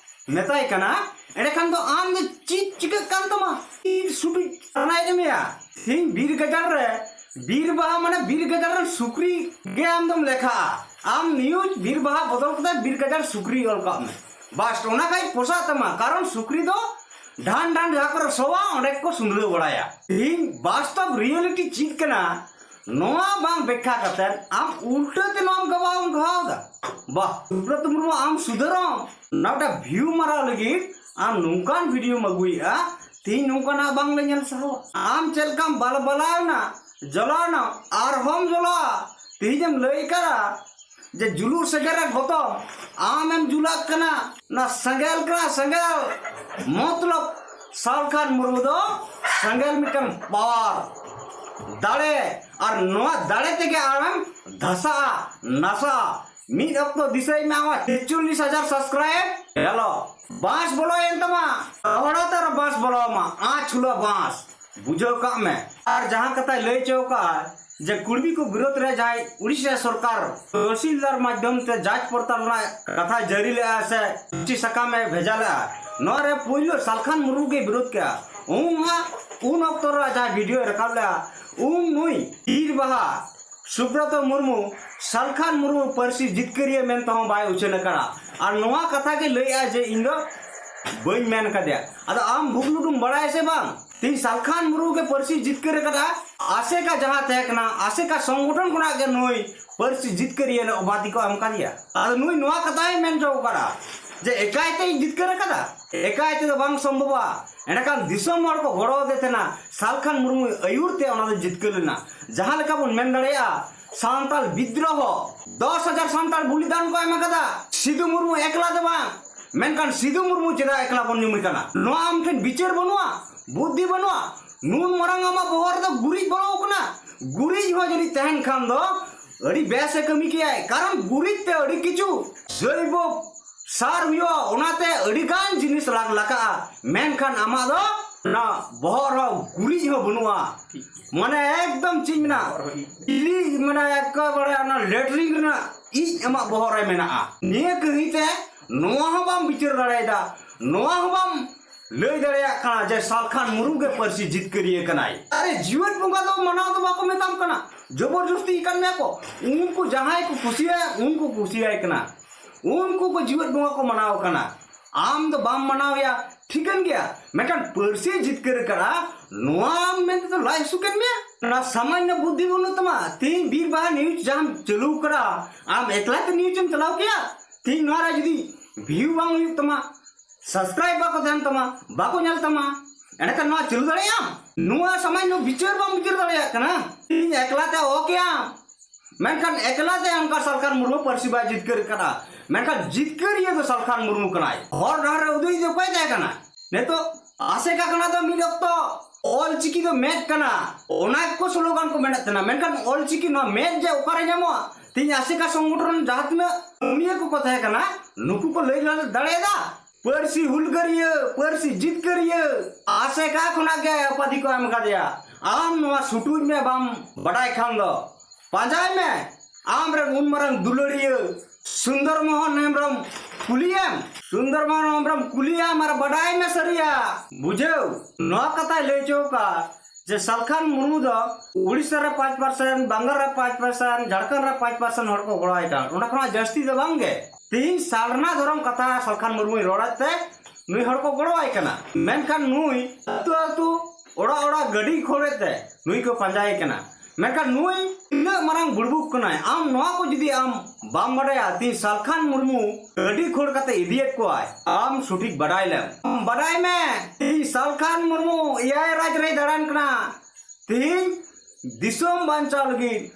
ᱢᱮᱛᱟᱭ ᱠᱟᱱᱟ᱾ ᱮᱸᱰᱮᱠᱷᱟᱱ ᱫᱚ ᱟᱢ ᱫᱚ ᱪᱮᱫ ᱪᱤᱠᱟᱹᱜ ᱠᱟᱱ ᱛᱟᱢᱟ? ᱪᱮᱫ ᱥᱩᱴᱩᱡ ᱥᱟᱱᱟᱭᱮᱫ ᱢᱮᱭᱟ? ᱛᱮᱦᱤᱧ ᱵᱤᱨ ᱜᱟᱡᱟᱲ ᱨᱮ, ᱵᱤᱨ ᱵᱟᱦᱟ ᱢᱟᱱᱮ ᱵᱤᱨ ᱜᱟᱡᱟᱲ ᱨᱮᱱ ᱥᱩᱠᱨᱤ ᱜᱮ ᱟᱢ ᱫᱚᱢ ᱞᱮᱠᱷᱟᱜᱼᱟ᱾ ᱟᱢ ᱱᱤᱭᱩᱡᱽ ᱵᱤᱨ ᱵᱟᱦᱟ ᱵᱚᱫᱚᱞ ᱠᱟᱛᱮ ᱵᱤᱨ ᱜᱟᱡᱟᱲ ᱥᱩᱠᱨᱤ ᱚᱞ ᱠᱟᱜ ᱢᱮ᱾ ᱵᱟᱥ, ᱚᱱᱟ ᱠᱷᱟᱡ ᱯᱚᱥᱟᱜ ᱛᱟᱢᱟ, ᱠᱟᱨᱚᱱ ᱥᱩᱠᱨᱤ ᱫᱚ ᱰᱷᱟᱱ ᱰᱷᱟᱱ ᱡᱟᱦᱟᱸ ᱠᱚᱨᱮ ᱥᱚᱣᱟ, ᱚᱸᱰᱮ ᱠᱚ ᱥᱩᱱᱰᱷᱟᱹᱣ ᱵᱟᱲᱟᱭᱟ᱾ ᱛᱮᱦᱤᱧ ᱵᱟᱥᱛᱚᱵ ᱨᱤᱭᱮᱞᱤᱴᱤ ᱪᱮᱫ ᱠᱟᱱᱟ, ᱱᱚᱣᱟ ᱵᱟᱝ ᱵᱮᱠᱷᱟ ᱠᱟᱛᱮ ᱟᱢ ᱩᱞᱴᱟᱹ ᱛᱮ ᱱᱚᱣᱟᱢ ᱜᱟᱵᱟᱣ ᱮᱢ ᱜᱷᱟᱣ ᱫᱟ᱾ ᱵᱟᱦ, ᱥᱩᱵᱨᱚᱛ ᱢᱩᱨᱢᱩ, ᱟᱢ ᱥᱩᱫᱷᱟᱹᱨᱚᱢ, ᱱᱚᱣᱟ ᱢᱤᱫᱴᱟᱝ ᱵᱷᱤᱭᱩ ᱢᱟᱨᱟᱣ ᱞᱟᱹᱜᱤᱫ ᱟᱢ ᱱᱚᱝᱠᱟᱱ ᱵᱷᱤᱰᱤᱭᱳᱢ ᱟᱹᱜᱩᱭᱮᱫᱼᱟ᱾ ᱛᱮᱦᱤᱧ ᱱᱚᱝᱠᱟᱱᱟᱜ ᱵᱟᱝᱞᱮ ᱧᱮᱞ ᱥᱟᱦᱟᱣᱟ᱾ ᱟᱢ ᱪᱮᱫ ᱞᱮᱠᱟᱢ ᱵᱟᱞ ᱵᱟᱞᱟᱣᱱᱟ, ᱡᱚᱞᱟᱣᱱᱟ, ᱟᱨᱦᱚᱸᱢ ᱡᱚᱞᱟᱣᱟ᱾ ᱛᱮᱦᱤᱧᱮᱢ ᱞᱟᱹᱭ ᱠᱟᱫᱟ ᱡᱮ ᱡᱩᱞᱩᱜ ᱥᱮᱸᱜᱮᱞ ᱨᱮ ᱜᱚᱛᱚᱢ, ᱟᱢᱮᱢ ᱡᱩᱞᱟᱜ ᱠᱟᱱᱟ, ᱚᱱᱟ ᱥᱮᱸᱜᱮᱞ ᱠᱟᱱᱟ ᱥᱮᱸᱜᱮᱞ᱾ ᱢᱚᱛᱞᱚᱵ ᱥᱟᱞᱠᱷᱟᱱ ᱢᱩᱨᱢᱩ ᱫᱚ ᱥᱮᱸᱜᱮᱞ ᱢᱤᱫᱴᱟᱝ ᱯᱟᱣᱟᱨ, ᱫᱟᱲᱮ, ᱟᱨ ᱱᱚᱣᱟ ᱫᱟᱲᱮ ᱛᱮᱜᱮ ᱟᱢᱮᱢ ᱫᱷᱟᱥᱟᱜᱼᱟ, ᱱᱟᱥᱟᱜᱼᱟ᱾ ᱢᱤᱫ ᱚᱠᱛᱚ ᱫᱤᱥᱟᱹᱭ ᱢᱮ, ᱟᱢᱟᱜ ᱪᱷᱮᱪᱪᱚᱞᱞᱤᱥ ᱦᱟᱡᱟᱨ ᱥᱟᱵᱥᱠᱨᱟᱭᱤᱵ ᱮᱞᱚ, ᱵᱟᱸᱥ ᱵᱚᱞᱚᱭᱮᱱ ᱛᱟᱢᱟ, ᱦᱚᱲᱟᱛ ᱟᱨ ᱵᱟᱸᱥ ᱵᱚᱞᱚ ᱟᱢᱟ, ᱟᱸᱪ ᱦᱩᱞᱟ ᱵᱟᱸᱥ, ᱵᱩᱡᱷᱟᱹᱣ ᱠᱟᱜ ᱢᱮ᱾ ᱟᱨ ᱡᱟᱦᱟᱸ ᱠᱟᱛᱷᱟᱭ ᱞᱟᱹᱭ ᱦᱚᱪᱚ ᱠᱟᱜᱼᱟ ᱡᱮ ᱠᱩᱲᱢᱤ ᱠᱚ ᱵᱤᱨᱳᱫᱷ ᱨᱮ ᱡᱟᱦᱟᱸᱭ ᱩᱲᱤᱥᱥᱟ ᱥᱚᱨᱠᱟᱨ ᱛᱚᱦᱥᱤᱞᱫᱟᱨ ᱢᱟᱫᱽᱫᱷᱚᱢ ᱛᱮ ᱡᱟᱸᱪ ᱯᱚᱲᱛᱟᱞ ᱨᱮᱱᱟᱜ ᱠᱟᱛᱷᱟᱭ ᱡᱟᱹᱨᱤ ᱞᱮᱜᱼᱟ ᱥᱮ ᱪᱤᱴᱷᱤ ᱥᱟᱠᱟᱢ ᱮ ᱵᱷᱮᱡᱟ ᱞᱮᱜᱼᱟ, ᱱᱚᱣᱟ ᱨᱮ ᱯᱳᱭᱞᱳ ᱥᱟᱞᱠᱷᱟᱱ ᱢᱩᱨᱢᱩ ᱜᱮ ᱵᱤᱨᱳᱫᱷ ᱠᱮᱜᱼᱟ᱾ ᱩᱱ ᱦᱟᱸᱜ, ᱩᱱ ᱚᱠᱛᱚ ᱨᱮ ᱡᱟᱦᱟᱸ ᱵᱷᱤᱰᱤᱭᱳᱭ ᱨᱟᱠᱟᱵ ᱞᱮᱜᱼᱟ, ᱩᱱ ᱱᱩᱭ ᱵᱤᱨ ᱵᱟᱦᱟ ᱥᱩᱵᱨᱚᱛᱚ ᱢᱩᱨᱢᱩ ᱥᱟᱞᱠᱷᱟᱱ ᱢᱩᱨᱢᱩ ᱯᱟᱹᱨᱥᱤ ᱡᱤᱛᱠᱟᱹᱨᱤᱭᱟᱹ ᱢᱮᱱ ᱛᱮᱦᱚᱸ ᱵᱟᱭ ᱩᱪᱷᱟᱹᱱ ᱟᱠᱟᱱᱟ᱾ ᱟᱨ ᱱᱚᱣᱟ ᱠᱟᱛᱷᱟ ᱜᱮ ᱞᱟᱹᱭᱮᱜᱼᱟ ᱡᱮ ᱤᱧ ᱫᱚ ᱵᱟᱹᱧ ᱢᱮᱱ ᱠᱟᱫᱮᱭᱟ᱾ ᱟᱫᱚ ᱟᱢ ᱵᱷᱩᱜᱽᱞᱩᱰᱩᱢ ᱵᱟᱲᱟᱭᱟ ᱥᱮ ᱵᱟᱝ? ᱛᱮᱦᱤᱧ ᱥᱟᱞᱠᱷᱟᱱ ᱢᱩᱨᱢᱩ ᱜᱮ ᱯᱟᱹᱨᱥᱤ ᱡᱤᱛᱠᱟᱹᱨ ᱟᱠᱟᱫᱟ᱾ ᱟᱥᱮᱠᱟ ᱡᱟᱦᱟᱸ ᱛᱟᱦᱮᱸ ᱠᱟᱱᱟ, ᱟᱥᱮᱠᱟ ᱥᱚᱝᱜᱚᱴᱷᱚᱱ ᱠᱷᱚᱱᱟᱜ ᱜᱮ ᱱᱩᱭ ᱯᱟᱹᱨᱥᱤ ᱡᱤᱛᱠᱟᱹᱨᱤᱭᱟᱹ ᱨᱮᱱᱟᱜ ᱩᱯᱟᱫᱷᱤ ᱠᱚ ᱮᱢ ᱠᱟᱫᱮᱭᱟ᱾ ᱟᱫᱚ ᱱᱩᱭ ᱱᱚᱣᱟ ᱠᱟᱛᱷᱟᱭ ᱢᱮᱱ ᱦᱚᱪᱚ ᱟᱠᱟᱫᱟ ᱡᱮ ᱮᱠᱟᱭ ᱛᱮᱧ ᱡᱤᱛᱠᱟᱹᱨ ᱟᱠᱟᱫᱟ, ᱮᱠᱟᱭ ᱛᱮᱫᱚ ᱵᱟᱝ ᱥᱚᱢᱵᱷᱚᱵᱚᱜᱼᱟ᱾ ᱮᱸᱰᱮᱠᱷᱟᱱ ᱫᱤᱥᱚᱢ ᱦᱚᱲ ᱠᱚ ᱜᱚᱲᱚ ᱟᱫᱮ ᱛᱟᱦᱮᱱᱟ ᱥᱟᱞᱠᱷᱟᱱ ᱢᱩᱨᱢᱩ ᱟᱹᱭᱩᱨ ᱛᱮ ᱚᱱᱟ ᱫᱚ ᱡᱤᱛᱠᱟᱹᱨ ᱞᱮᱱᱟ᱾ ᱡᱟᱦᱟᱸ ᱞᱮᱠᱟ ᱵᱚᱱ ᱢᱮᱱ ᱫᱟᱲᱮᱭᱟᱜᱼᱟ, ᱥᱟᱱᱛᱟᱲ ᱵᱤᱫᱽᱨᱚᱦᱚ, ᱫᱚᱥ ᱦᱟᱡᱟᱨ ᱥᱟᱱᱛᱟᱲ ᱵᱚᱞᱤᱫᱟᱱ ᱠᱚ ᱮᱢ ᱟᱠᱟᱫᱟ᱾ ᱥᱤᱫᱩ ᱢᱩᱨᱢᱩ ᱮᱠᱞᱟ ᱫᱚ ᱵᱟᱝ, ᱢᱮᱱᱠᱷᱟᱱ ᱥᱤᱫᱩ ᱢᱩᱨᱢᱩ ᱪᱮᱫᱟᱜ ᱮᱠᱞᱟ ᱵᱚᱱ ᱧᱩᱢᱮ ᱠᱟᱱᱟ? ᱱᱚᱣᱟ ᱟᱢ ᱴᱷᱮᱱ ᱵᱤᱪᱟᱹᱨ ᱵᱟᱹᱱᱩᱜᱼᱟ, ᱵᱩᱫᱽᱫᱷᱤ ᱵᱟᱹᱱᱩᱜᱼᱟ? ᱱᱩᱱ ᱢᱟᱨᱟᱝ ᱟᱢᱟᱜ ᱵᱚᱦᱚᱜ ᱨᱮᱫᱚ ᱜᱩᱨᱤᱡ ᱵᱚᱞᱚ ᱟᱠᱟᱱᱟ᱾ ᱜᱩᱨᱤᱡ ᱦᱚᱸ ᱡᱩᱫᱤ ᱛᱟᱦᱮᱱ ᱠᱷᱟᱱ ᱫᱚ ᱟᱹᱰᱤ ᱵᱮᱥ ᱮ ᱠᱟᱹᱢᱤ ᱠᱮᱭᱟᱭ, ᱠᱟᱨᱚᱱ ᱜᱩᱨᱤᱡ ᱛᱮ ᱟᱹᱰᱤ ᱠᱤᱪᱷᱩ ᱡᱳᱭᱵᱚ ᱥᱟᱨ ᱦᱩᱭᱩᱜᱼᱟ, ᱚᱱᱟᱛᱮ ᱟᱹᱰᱤ ᱜᱟᱱ ᱡᱤᱱᱤᱥ ᱞᱟᱜ ᱞᱟᱜᱟᱜᱼᱟ, ᱢᱮᱱᱠᱷᱟᱱ ᱟᱢᱟᱜ ᱫᱚ ᱚᱱᱟ ᱵᱚᱦᱚᱜ ᱨᱮᱦᱚᱸ ᱜᱩᱨᱤᱡ ᱦᱚᱸ ᱵᱟᱹᱱᱩᱜᱼᱟ᱾ ᱢᱟᱱᱮ ᱮᱠᱫᱚᱢ ᱪᱮᱫ ᱢᱮᱱᱟ, ᱤᱞᱤ ᱢᱟᱱᱮ ᱮᱠᱮᱵᱟᱨᱮ ᱚᱱᱟ ᱞᱮᱴᱨᱤᱱ ᱨᱮᱱᱟᱜ ᱤᱡ ᱟᱢᱟᱜ ᱵᱚᱦᱚᱜ ᱨᱮ ᱢᱮᱱᱟᱜᱼᱟ᱾ ᱱᱤᱭᱟᱹ ᱠᱟᱹᱦᱤ ᱛᱮ ᱱᱚᱣᱟ ᱦᱚᱸ ᱵᱟᱢ ᱵᱤᱪᱟᱹᱨ ᱫᱟᱲᱮᱭᱟᱫᱟ, ᱱᱚᱣᱟ ᱦᱚᱸ ᱵᱟᱢ ᱞᱟᱹᱭ ᱫᱟᱲᱮᱭᱟᱜ ᱠᱟᱱᱟ ᱡᱮ ᱥᱟᱞᱠᱷᱟᱱ ᱢᱩᱨᱢᱩ ᱜᱮ ᱯᱟᱹᱨᱥᱤ ᱡᱤᱛᱠᱟᱹᱨᱤᱭᱟᱹ ᱠᱟᱱᱟᱭ᱾ ᱟᱨᱮ, ᱡᱤᱣᱮᱫ ᱵᱚᱸᱜᱟ ᱫᱚ ᱢᱟᱱᱟᱣ ᱫᱚ ᱵᱟᱠᱚ ᱢᱮᱛᱟᱢ ᱠᱟᱱᱟ, ᱡᱚᱵᱚᱨᱡᱚᱥᱛᱤ ᱠᱟᱱ ᱢᱮᱭᱟ ᱠᱚ᱾ ᱩᱱᱠᱩ ᱡᱟᱦᱟᱸᱭ ᱠᱚ ᱠᱩᱥᱤᱭᱟᱭᱟ ᱩᱱᱠᱩ ᱠᱩᱥᱤᱭᱟᱭ ᱠᱟᱱᱟ, ᱩᱱᱠᱩ ᱠᱚ ᱡᱤᱣᱮᱫ ᱵᱚᱸᱜᱟ ᱠᱚ ᱢᱟᱱᱟᱣ ᱠᱟᱱᱟ᱾ ᱟᱢ ᱫᱚ ᱵᱟᱢ ᱢᱟᱱᱟᱣᱮᱭᱟ, ᱴᱷᱤᱠᱟᱹᱱ ᱜᱮᱭᱟ, ᱢᱮᱱᱠᱷᱟᱱ ᱯᱟᱹᱨᱥᱤ ᱡᱤᱛᱠᱟᱹᱨ ᱠᱟᱱᱟ ᱱᱚᱣᱟ ᱟᱢ ᱢᱮᱱᱛᱮ ᱫᱚ ᱞᱟᱡ ᱦᱟᱹᱥᱩ ᱠᱮᱫ ᱢᱮᱭᱟ? ᱚᱱᱟ ᱥᱟᱢᱟᱱᱱᱚ ᱵᱩᱫᱽᱫᱷᱤ ᱵᱟᱹᱱᱩᱜ ᱛᱟᱢᱟ? ᱛᱤᱦᱤᱧ ᱵᱤᱨ ᱵᱟᱦᱟ ᱱᱤᱭᱩᱡᱽ ᱡᱟᱦᱟᱸᱢ ᱪᱟᱹᱞᱩ ᱠᱟᱫᱟ, ᱟᱢ ᱮᱠᱞᱟ ᱛᱮ ᱱᱤᱭᱩᱡᱽ ᱮᱢ ᱪᱟᱞᱟᱣ ᱠᱮᱭᱟ? ᱛᱤᱦᱤᱧ ᱱᱚᱣᱟ ᱨᱮ ᱡᱩᱫᱤ ᱵᱷᱤᱭᱩ ᱵᱟᱝ ᱦᱩᱭᱩᱜ ᱛᱟᱢᱟ, ᱥᱟᱵᱥᱠᱨᱟᱭᱤᱵ ᱵᱟᱠᱚ ᱛᱟᱦᱮᱱ ᱛᱟᱢᱟ, ᱵᱟᱠᱚ ᱧᱮᱞ ᱛᱟᱢᱟ, ᱮᱸᱰᱮᱠᱷᱟᱱ ᱱᱚᱣᱟ ᱪᱟᱹᱞᱩ ᱫᱟᱲᱮᱭᱟᱜ ᱟᱢ? ᱱᱚᱣᱟ ᱥᱟᱢᱟᱱᱱᱚ ᱵᱤᱪᱟᱹᱨ ᱵᱟᱢ ᱵᱤᱪᱟᱹᱨ ᱫᱟᱲᱮᱭᱟᱜ ᱠᱟᱱᱟ? ᱤᱧ ᱮᱠᱞᱟ ᱛᱮ ᱚᱦᱚ ᱠᱮᱭᱟᱢ, ᱢᱮᱱᱠᱷᱟᱱ ᱮᱠᱞᱟ ᱛᱮ ᱚᱱᱠᱟ ᱥᱟᱞᱠᱷᱟᱱ ᱢᱩᱨᱢᱩ ᱯᱟᱹᱨᱥᱤ ᱵᱟᱭ ᱡᱤᱛᱠᱟᱹᱨ ᱠᱟᱱᱟ, ᱢᱮᱱᱠᱷᱟᱱ ᱡᱤᱛᱠᱟᱹᱨᱤᱭᱟᱹ ᱫᱚ ᱥᱟᱞᱠᱷᱟᱱ ᱢᱩᱨᱢᱩ ᱠᱟᱱᱟᱭ᱾ ᱦᱚᱨ ᱰᱟᱦᱟᱨ ᱨᱮ ᱩᱫᱩᱜ ᱤᱫᱤ ᱚᱠᱚᱭ ᱛᱟᱦᱮᱸ ᱠᱟᱱᱟ? ᱱᱤᱛᱚᱜ ᱟᱥᱮᱠᱟ ᱠᱟᱱᱟ ᱫᱚ ᱢᱤᱫ ᱚᱠᱛᱚ ᱚᱞ ᱪᱤᱠᱤ ᱫᱚ ᱢᱮᱫ ᱠᱟᱱᱟ, ᱚᱱᱟ ᱠᱚ ᱥᱞᱳᱜᱟᱱ ᱠᱚ ᱢᱮᱱᱮᱫ ᱛᱟᱦᱮᱱᱟ, ᱢᱮᱱᱠᱷᱟᱱ ᱚᱞ ᱪᱤᱠᱤ ᱱᱚᱣᱟ ᱢᱮᱫ ᱡᱮ ᱚᱠᱟᱨᱮ ᱧᱟᱢᱚᱜᱼᱟ? ᱛᱮᱦᱤᱧ ᱟᱥᱮᱠᱟ ᱥᱚᱝᱜᱚᱴᱷᱚᱱ ᱡᱟᱦᱟᱸ ᱛᱤᱱᱟᱹᱜ ᱠᱟᱹᱢᱤᱭᱟᱹ ᱠᱚᱠᱚ ᱛᱟᱦᱮᱸ ᱠᱟᱱᱟ, ᱱᱩᱠᱩ ᱠᱚ ᱞᱟᱹᱭ ᱫᱟᱲᱮᱭᱟᱫᱟ? ᱯᱟᱹᱨᱥᱤ ᱦᱩᱞᱜᱟᱹᱨᱤᱭᱟᱹ, ᱯᱟᱹᱨᱥᱤ ᱡᱤᱛᱠᱟᱹᱨᱤᱭᱟᱹ ᱟᱥᱮᱠᱟ ᱠᱷᱚᱱᱟᱜ ᱜᱮ ᱩᱯᱟᱫᱷᱤ ᱠᱚ ᱮᱢ ᱠᱟᱫᱮᱭᱟ᱾ ᱟᱢ ᱱᱚᱣᱟ ᱥᱩᱴᱩᱡ ᱢᱮ, ᱵᱟᱢ ᱵᱟᱰᱟᱭ ᱠᱷᱟᱱ ᱫᱚ ᱯᱟᱸᱡᱟᱭ ᱢᱮ᱾ ᱟᱢ ᱨᱮᱱ ᱩᱱ ᱢᱟᱨᱟᱝ ᱫᱩᱞᱟᱹᱲᱤᱭᱟᱹ ᱥᱩᱱᱫᱚᱨ ᱢᱳᱦᱚᱱ ᱦᱮᱢᱵᱨᱚᱢ ᱠᱩᱞᱤᱭᱮᱢ, ᱥᱩᱱᱫᱚᱨ ᱢᱳᱦᱚᱱ ᱦᱮᱢᱵᱨᱚᱢ ᱠᱩᱞᱤᱭᱮᱢ ᱟᱨ ᱵᱟᱰᱟᱭ ᱢᱮ ᱥᱟᱹᱨᱤᱭᱟ᱾ ᱵᱩᱡᱷᱟᱹᱣ, ᱱᱚᱣᱟ ᱠᱟᱛᱷᱟᱭ ᱞᱟᱹᱭ ᱦᱚᱪᱚ ᱟᱠᱟᱫ ᱡᱮ ᱥᱟᱞᱠᱷᱟᱱ ᱢᱩᱨᱢᱩ ᱫᱚ ᱩᱲᱤᱥᱥᱟ ᱨᱮ ᱯᱟᱸᱪ ᱯᱟᱨᱥᱮᱱᱴ, ᱵᱟᱝᱜᱟᱞ ᱨᱮ ᱯᱟᱸᱪ ᱯᱟᱨᱥᱮᱱᱴ, ᱡᱷᱟᱲᱠᱷᱚᱸᱰ ᱨᱮ ᱯᱟᱸᱪ ᱯᱟᱨᱥᱮᱱᱴ ᱦᱚᱲ ᱠᱚ ᱜᱚᱲᱚᱣᱟᱭ ᱠᱟᱱᱟ, ᱚᱱᱟ ᱠᱷᱚᱱᱟᱜ ᱡᱟᱹᱥᱛᱤ ᱫᱚ ᱵᱟᱝ ᱜᱮ᱾ ᱛᱤᱦᱤᱧ ᱥᱟᱨᱱᱟ ᱫᱷᱚᱨᱚᱢ ᱠᱟᱛᱷᱟ ᱥᱟᱞᱠᱷᱟᱱ ᱢᱩᱨᱢᱩᱭ ᱨᱚᱲᱮᱫ ᱛᱮ ᱱᱩᱭ ᱦᱚᱲ ᱠᱚ ᱜᱚᱲᱚᱣᱟᱭ ᱠᱟᱱᱟ, ᱢᱮᱱᱠᱷᱟᱱ ᱱᱩᱭ ᱟᱹᱛᱩ ᱟᱹᱛᱩ, ᱚᱲᱟᱜ ᱚᱲᱟᱜ ᱜᱟᱹᱰᱤ ᱠᱷᱳᱲᱮᱫ ᱛᱮ ᱱᱩᱭ ᱠᱚ ᱯᱟᱸᱡᱟᱭᱮ ᱠᱟᱱᱟ᱾ ᱢᱮᱱᱠᱷᱟᱱ ᱱᱩᱭ ᱛᱤᱱᱟᱹᱜ ᱢᱟᱨᱟᱝ ᱵᱩᱲᱵᱩᱠ ᱠᱟᱱᱟᱭ, ᱟᱢ ᱱᱚᱣᱟ ᱠᱚ ᱡᱩᱫᱤ ᱟᱢ ᱵᱟᱢ ᱵᱟᱰᱟᱭᱟ, ᱛᱤᱦᱤᱧ ᱥᱟᱞᱠᱷᱟᱱ ᱢᱩᱨᱢᱩ ᱜᱟᱹᱰᱤ ᱠᱷᱳᱲ ᱠᱟᱛᱮ ᱤᱫᱤᱭᱮᱫ ᱠᱚᱣᱟᱭ, ᱟᱢ ᱥᱚᱴᱷᱤᱠ ᱵᱟᱰᱟᱭ ᱞᱮᱢ᱾ ᱟᱢ ᱵᱟᱰᱟᱭ ᱢᱮ, ᱛᱤᱦᱤᱧ ᱥᱟᱞᱠᱷᱟᱱ ᱢᱩᱨᱢᱩ ᱮᱭᱟᱭ ᱨᱟᱡᱽ ᱨᱮᱭ ᱫᱟᱬᱟᱱ ᱠᱟᱱᱟ᱾ ᱛᱤᱦᱤᱧ ᱫᱤᱥᱚᱢ ᱵᱟᱧᱪᱟᱣ ᱞᱟᱹᱜᱤᱫ,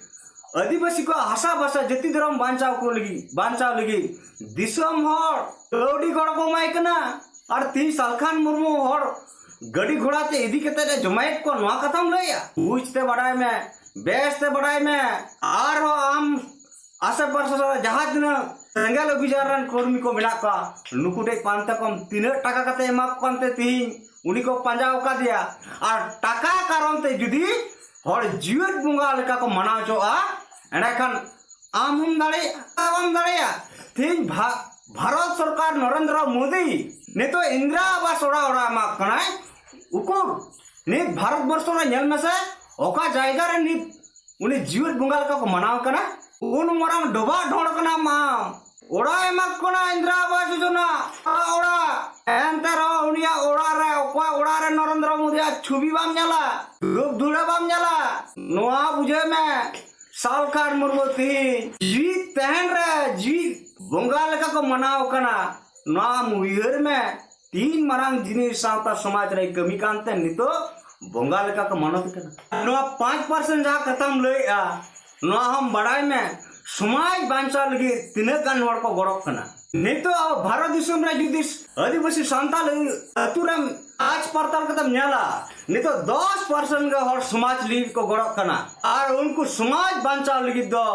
ᱟᱹᱫᱤᱵᱟᱹᱥᱤ ᱠᱚᱣᱟᱜ ᱦᱟᱥᱟ ᱵᱷᱟᱥᱟ ᱡᱟᱹᱛᱤ ᱫᱷᱚᱨᱚᱢ ᱵᱟᱧᱪᱟᱣ ᱠᱚ ᱞᱟᱹᱜᱤᱫ, ᱵᱟᱧᱪᱟᱣ ᱞᱟᱹᱜᱤᱫ ᱫᱤᱥᱚᱢ ᱦᱚᱲ ᱠᱟᱹᱣᱰᱤ ᱜᱚᱲᱚ ᱠᱚ ᱮᱢᱟᱭ ᱠᱟᱱᱟ᱾ ᱟᱨ ᱛᱤᱦᱤᱧ ᱥᱟᱞᱠᱷᱟᱱ ᱢᱩᱨᱢᱩ ᱦᱚᱲ ᱜᱟᱹᱰᱤ ᱜᱷᱚᱲᱟ ᱛᱮ ᱤᱫᱤ ᱠᱟᱛᱮ ᱮ ᱡᱚᱢᱟᱭᱮᱫ ᱠᱚᱣᱟ, ᱱᱚᱣᱟ ᱠᱟᱛᱷᱟᱢ ᱞᱟᱹᱭᱟ? ᱵᱩᱡᱽ ᱛᱮ ᱵᱟᱰᱟᱭ ᱢᱮ, ᱵᱮᱥ ᱛᱮ ᱵᱟᱰᱟᱭ ᱢᱮ᱾ ᱟᱨᱦᱚᱸ ᱟᱢ ᱟᱥᱮ ᱯᱟᱥᱮ ᱨᱮ ᱡᱟᱦᱟᱸ ᱛᱤᱱᱟᱹᱜ ᱥᱮᱸᱜᱮᱞ ᱚᱵᱷᱤᱡᱟᱱ ᱨᱮᱱ ᱠᱚᱨᱢᱤ ᱠᱚ ᱢᱮᱱᱟᱜ ᱠᱚᱣᱟ, ᱱᱩᱠᱩ ᱴᱷᱮᱡ ᱯᱟᱱᱛᱮ ᱠᱚᱢ ᱛᱤᱱᱟᱹᱜ ᱴᱟᱠᱟ ᱠᱟᱛᱮ ᱮᱢᱟ ᱠᱚ ᱠᱟᱱᱛᱮ ᱛᱤᱦᱤᱧ ᱩᱱᱤ ᱠᱚ ᱯᱟᱸᱡᱟ ᱟᱠᱟᱫᱮᱭᱟ᱾ ᱟᱨ ᱴᱟᱠᱟ ᱠᱟᱨᱚᱱ ᱛᱮ ᱡᱩᱫᱤ ᱦᱚᱲ ᱡᱤᱣᱮᱫ ᱵᱚᱸᱜᱟ ᱞᱮᱠᱟ ᱠᱚ ᱢᱟᱱᱟᱣ ᱦᱚᱪᱚᱜᱼᱟ, ᱮᱸᱰᱮᱠᱷᱟᱱ ᱟᱢ ᱦᱚᱸᱢ ᱫᱟᱲᱮᱭᱟᱜᱼᱟ, ᱵᱟᱢ ᱫᱟᱲᱮᱭᱟᱜᱼᱟ᱾ ᱛᱮᱦᱮᱧ ᱵᱷᱟ-, ᱵᱷᱟᱨᱚᱛ ᱥᱚᱨᱠᱟᱨ ᱱᱚᱨᱮᱱᱫᱨᱚ ᱢᱳᱫᱤ ᱱᱤᱛᱚᱜ ᱤᱱᱫᱨᱟ ᱟᱵᱟᱥ ᱚᱲᱟᱜ ᱚᱲᱟᱜ ᱮᱢᱟᱜ ᱠᱟᱱᱟᱭ᱾ ᱩᱠᱩᱨ ᱱᱤᱛ ᱵᱷᱟᱨᱚᱛ ᱵᱚᱨᱥᱚ ᱨᱮ ᱧᱮᱞ ᱢᱮᱥᱮ, ᱚᱠᱟ ᱡᱟᱭᱜᱟ ᱨᱮ ᱱᱤᱛ ᱩᱱᱤ ᱡᱤᱣᱮᱫ ᱵᱚᱸᱜᱟ ᱞᱮᱠᱟ ᱠᱚ ᱢᱟᱱᱟᱣ ᱠᱟᱱᱟ? ᱩᱱ ᱢᱟᱨᱟᱝ ᱰᱚᱵᱷᱟᱜ ᱰᱷᱚᱸᱰ ᱠᱟᱱᱟᱢ ᱟᱢ᱾ ᱚᱲᱟᱜ ᱮᱢᱟ ᱠᱚ ᱠᱟᱱᱟ ᱤᱱᱫᱨᱟ ᱟᱵᱟᱥ ᱡᱳᱡᱚᱱᱟ ᱚᱲᱟᱜ᱾ ᱮᱱᱛᱮ ᱨᱮᱦᱚᱸ ᱩᱱᱤᱭᱟᱜ ᱚᱲᱟᱜ ᱨᱮ, ᱚᱠᱚᱭ ᱚᱲᱟᱜ ᱨᱮ ᱱᱚᱨᱮᱱᱫᱨᱚ ᱢᱳᱫᱤᱭᱟᱜ ᱪᱷᱚᱵᱤ ᱵᱟᱢ ᱧᱮᱞᱟ, ᱫᱷᱩᱯ ᱫᱷᱩᱲᱟᱹ ᱵᱟᱢ ᱧᱮᱞᱟ? ᱱᱚᱣᱟ ᱵᱩᱡᱷᱟᱹᱣ ᱢᱮ, ᱥᱟᱞᱠᱷᱟᱱ ᱢᱩᱨᱢᱩ ᱛᱤᱦᱤᱧ ᱡᱤᱣᱤ ᱛᱟᱦᱮᱱ ᱨᱮ ᱡᱤᱣᱤ ᱵᱚᱸᱜᱟ ᱞᱮᱠᱟ ᱠᱚ ᱢᱟᱱᱟᱣ ᱠᱟᱱᱟ᱾ ᱱᱚᱣᱟ ᱟᱢ ᱩᱭᱦᱟᱹᱨ ᱢᱮ, ᱛᱤᱱ ᱢᱟᱨᱟᱝ ᱡᱤᱱᱤᱥ ᱥᱟᱶᱛᱟ ᱥᱚᱢᱟᱡᱽ ᱨᱮ ᱠᱟᱹᱢᱤ ᱠᱟᱱᱛᱮ ᱱᱤᱛᱚᱜ ᱵᱚᱸᱜᱟ ᱞᱮᱠᱟ ᱠᱚ ᱢᱟᱱᱚᱛ ᱠᱟᱱᱟ᱾ ᱱᱚᱣᱟ ᱯᱟᱸᱪ ᱯᱟᱨᱥᱮᱱᱴ ᱡᱟᱦᱟᱸ ᱠᱟᱛᱷᱟᱢ ᱞᱟᱹᱭᱮᱜᱼᱟ, ᱱᱚᱣᱟ ᱦᱚᱸᱢ ᱵᱟᱲᱟᱭ ᱢᱮ, ᱥᱚᱢᱟᱡᱽ ᱵᱟᱧᱪᱟᱣ ᱞᱟᱹᱜᱤᱫ ᱛᱤᱱᱟᱹᱜ ᱜᱟᱱ ᱦᱚᱲ ᱠᱚ ᱜᱚᱲᱚᱜ ᱠᱟᱱᱟ᱾ ᱱᱤᱛᱚᱜ ᱟᱵᱚ ᱵᱷᱟᱨᱚᱛ ᱫᱤᱥᱚᱢ ᱨᱮ ᱡᱩᱫᱤ ᱟᱹᱫᱤᱵᱟᱹᱥᱤ ᱥᱟᱱᱛᱟᱲ ᱟᱹᱛᱩ ᱨᱮ ᱟᱸᱪ ᱯᱟᱛᱟᱞ ᱠᱟᱛᱮᱢ ᱧᱮᱞᱟ, ᱱᱤᱛᱚᱜ ᱫᱚᱥ ᱯᱟᱨᱥᱮᱱᱴ ᱜᱮ ᱦᱚᱲ ᱥᱚᱢᱟᱡᱽ ᱞᱟᱹᱜᱤᱫ ᱠᱚ ᱜᱚᱲᱚᱜ ᱠᱟᱱᱟ᱾ ᱟᱨ ᱩᱱᱠᱩ ᱥᱚᱢᱟᱡᱽ ᱵᱟᱧᱪᱟᱣ ᱞᱟᱹᱜᱤᱫ ᱫᱚ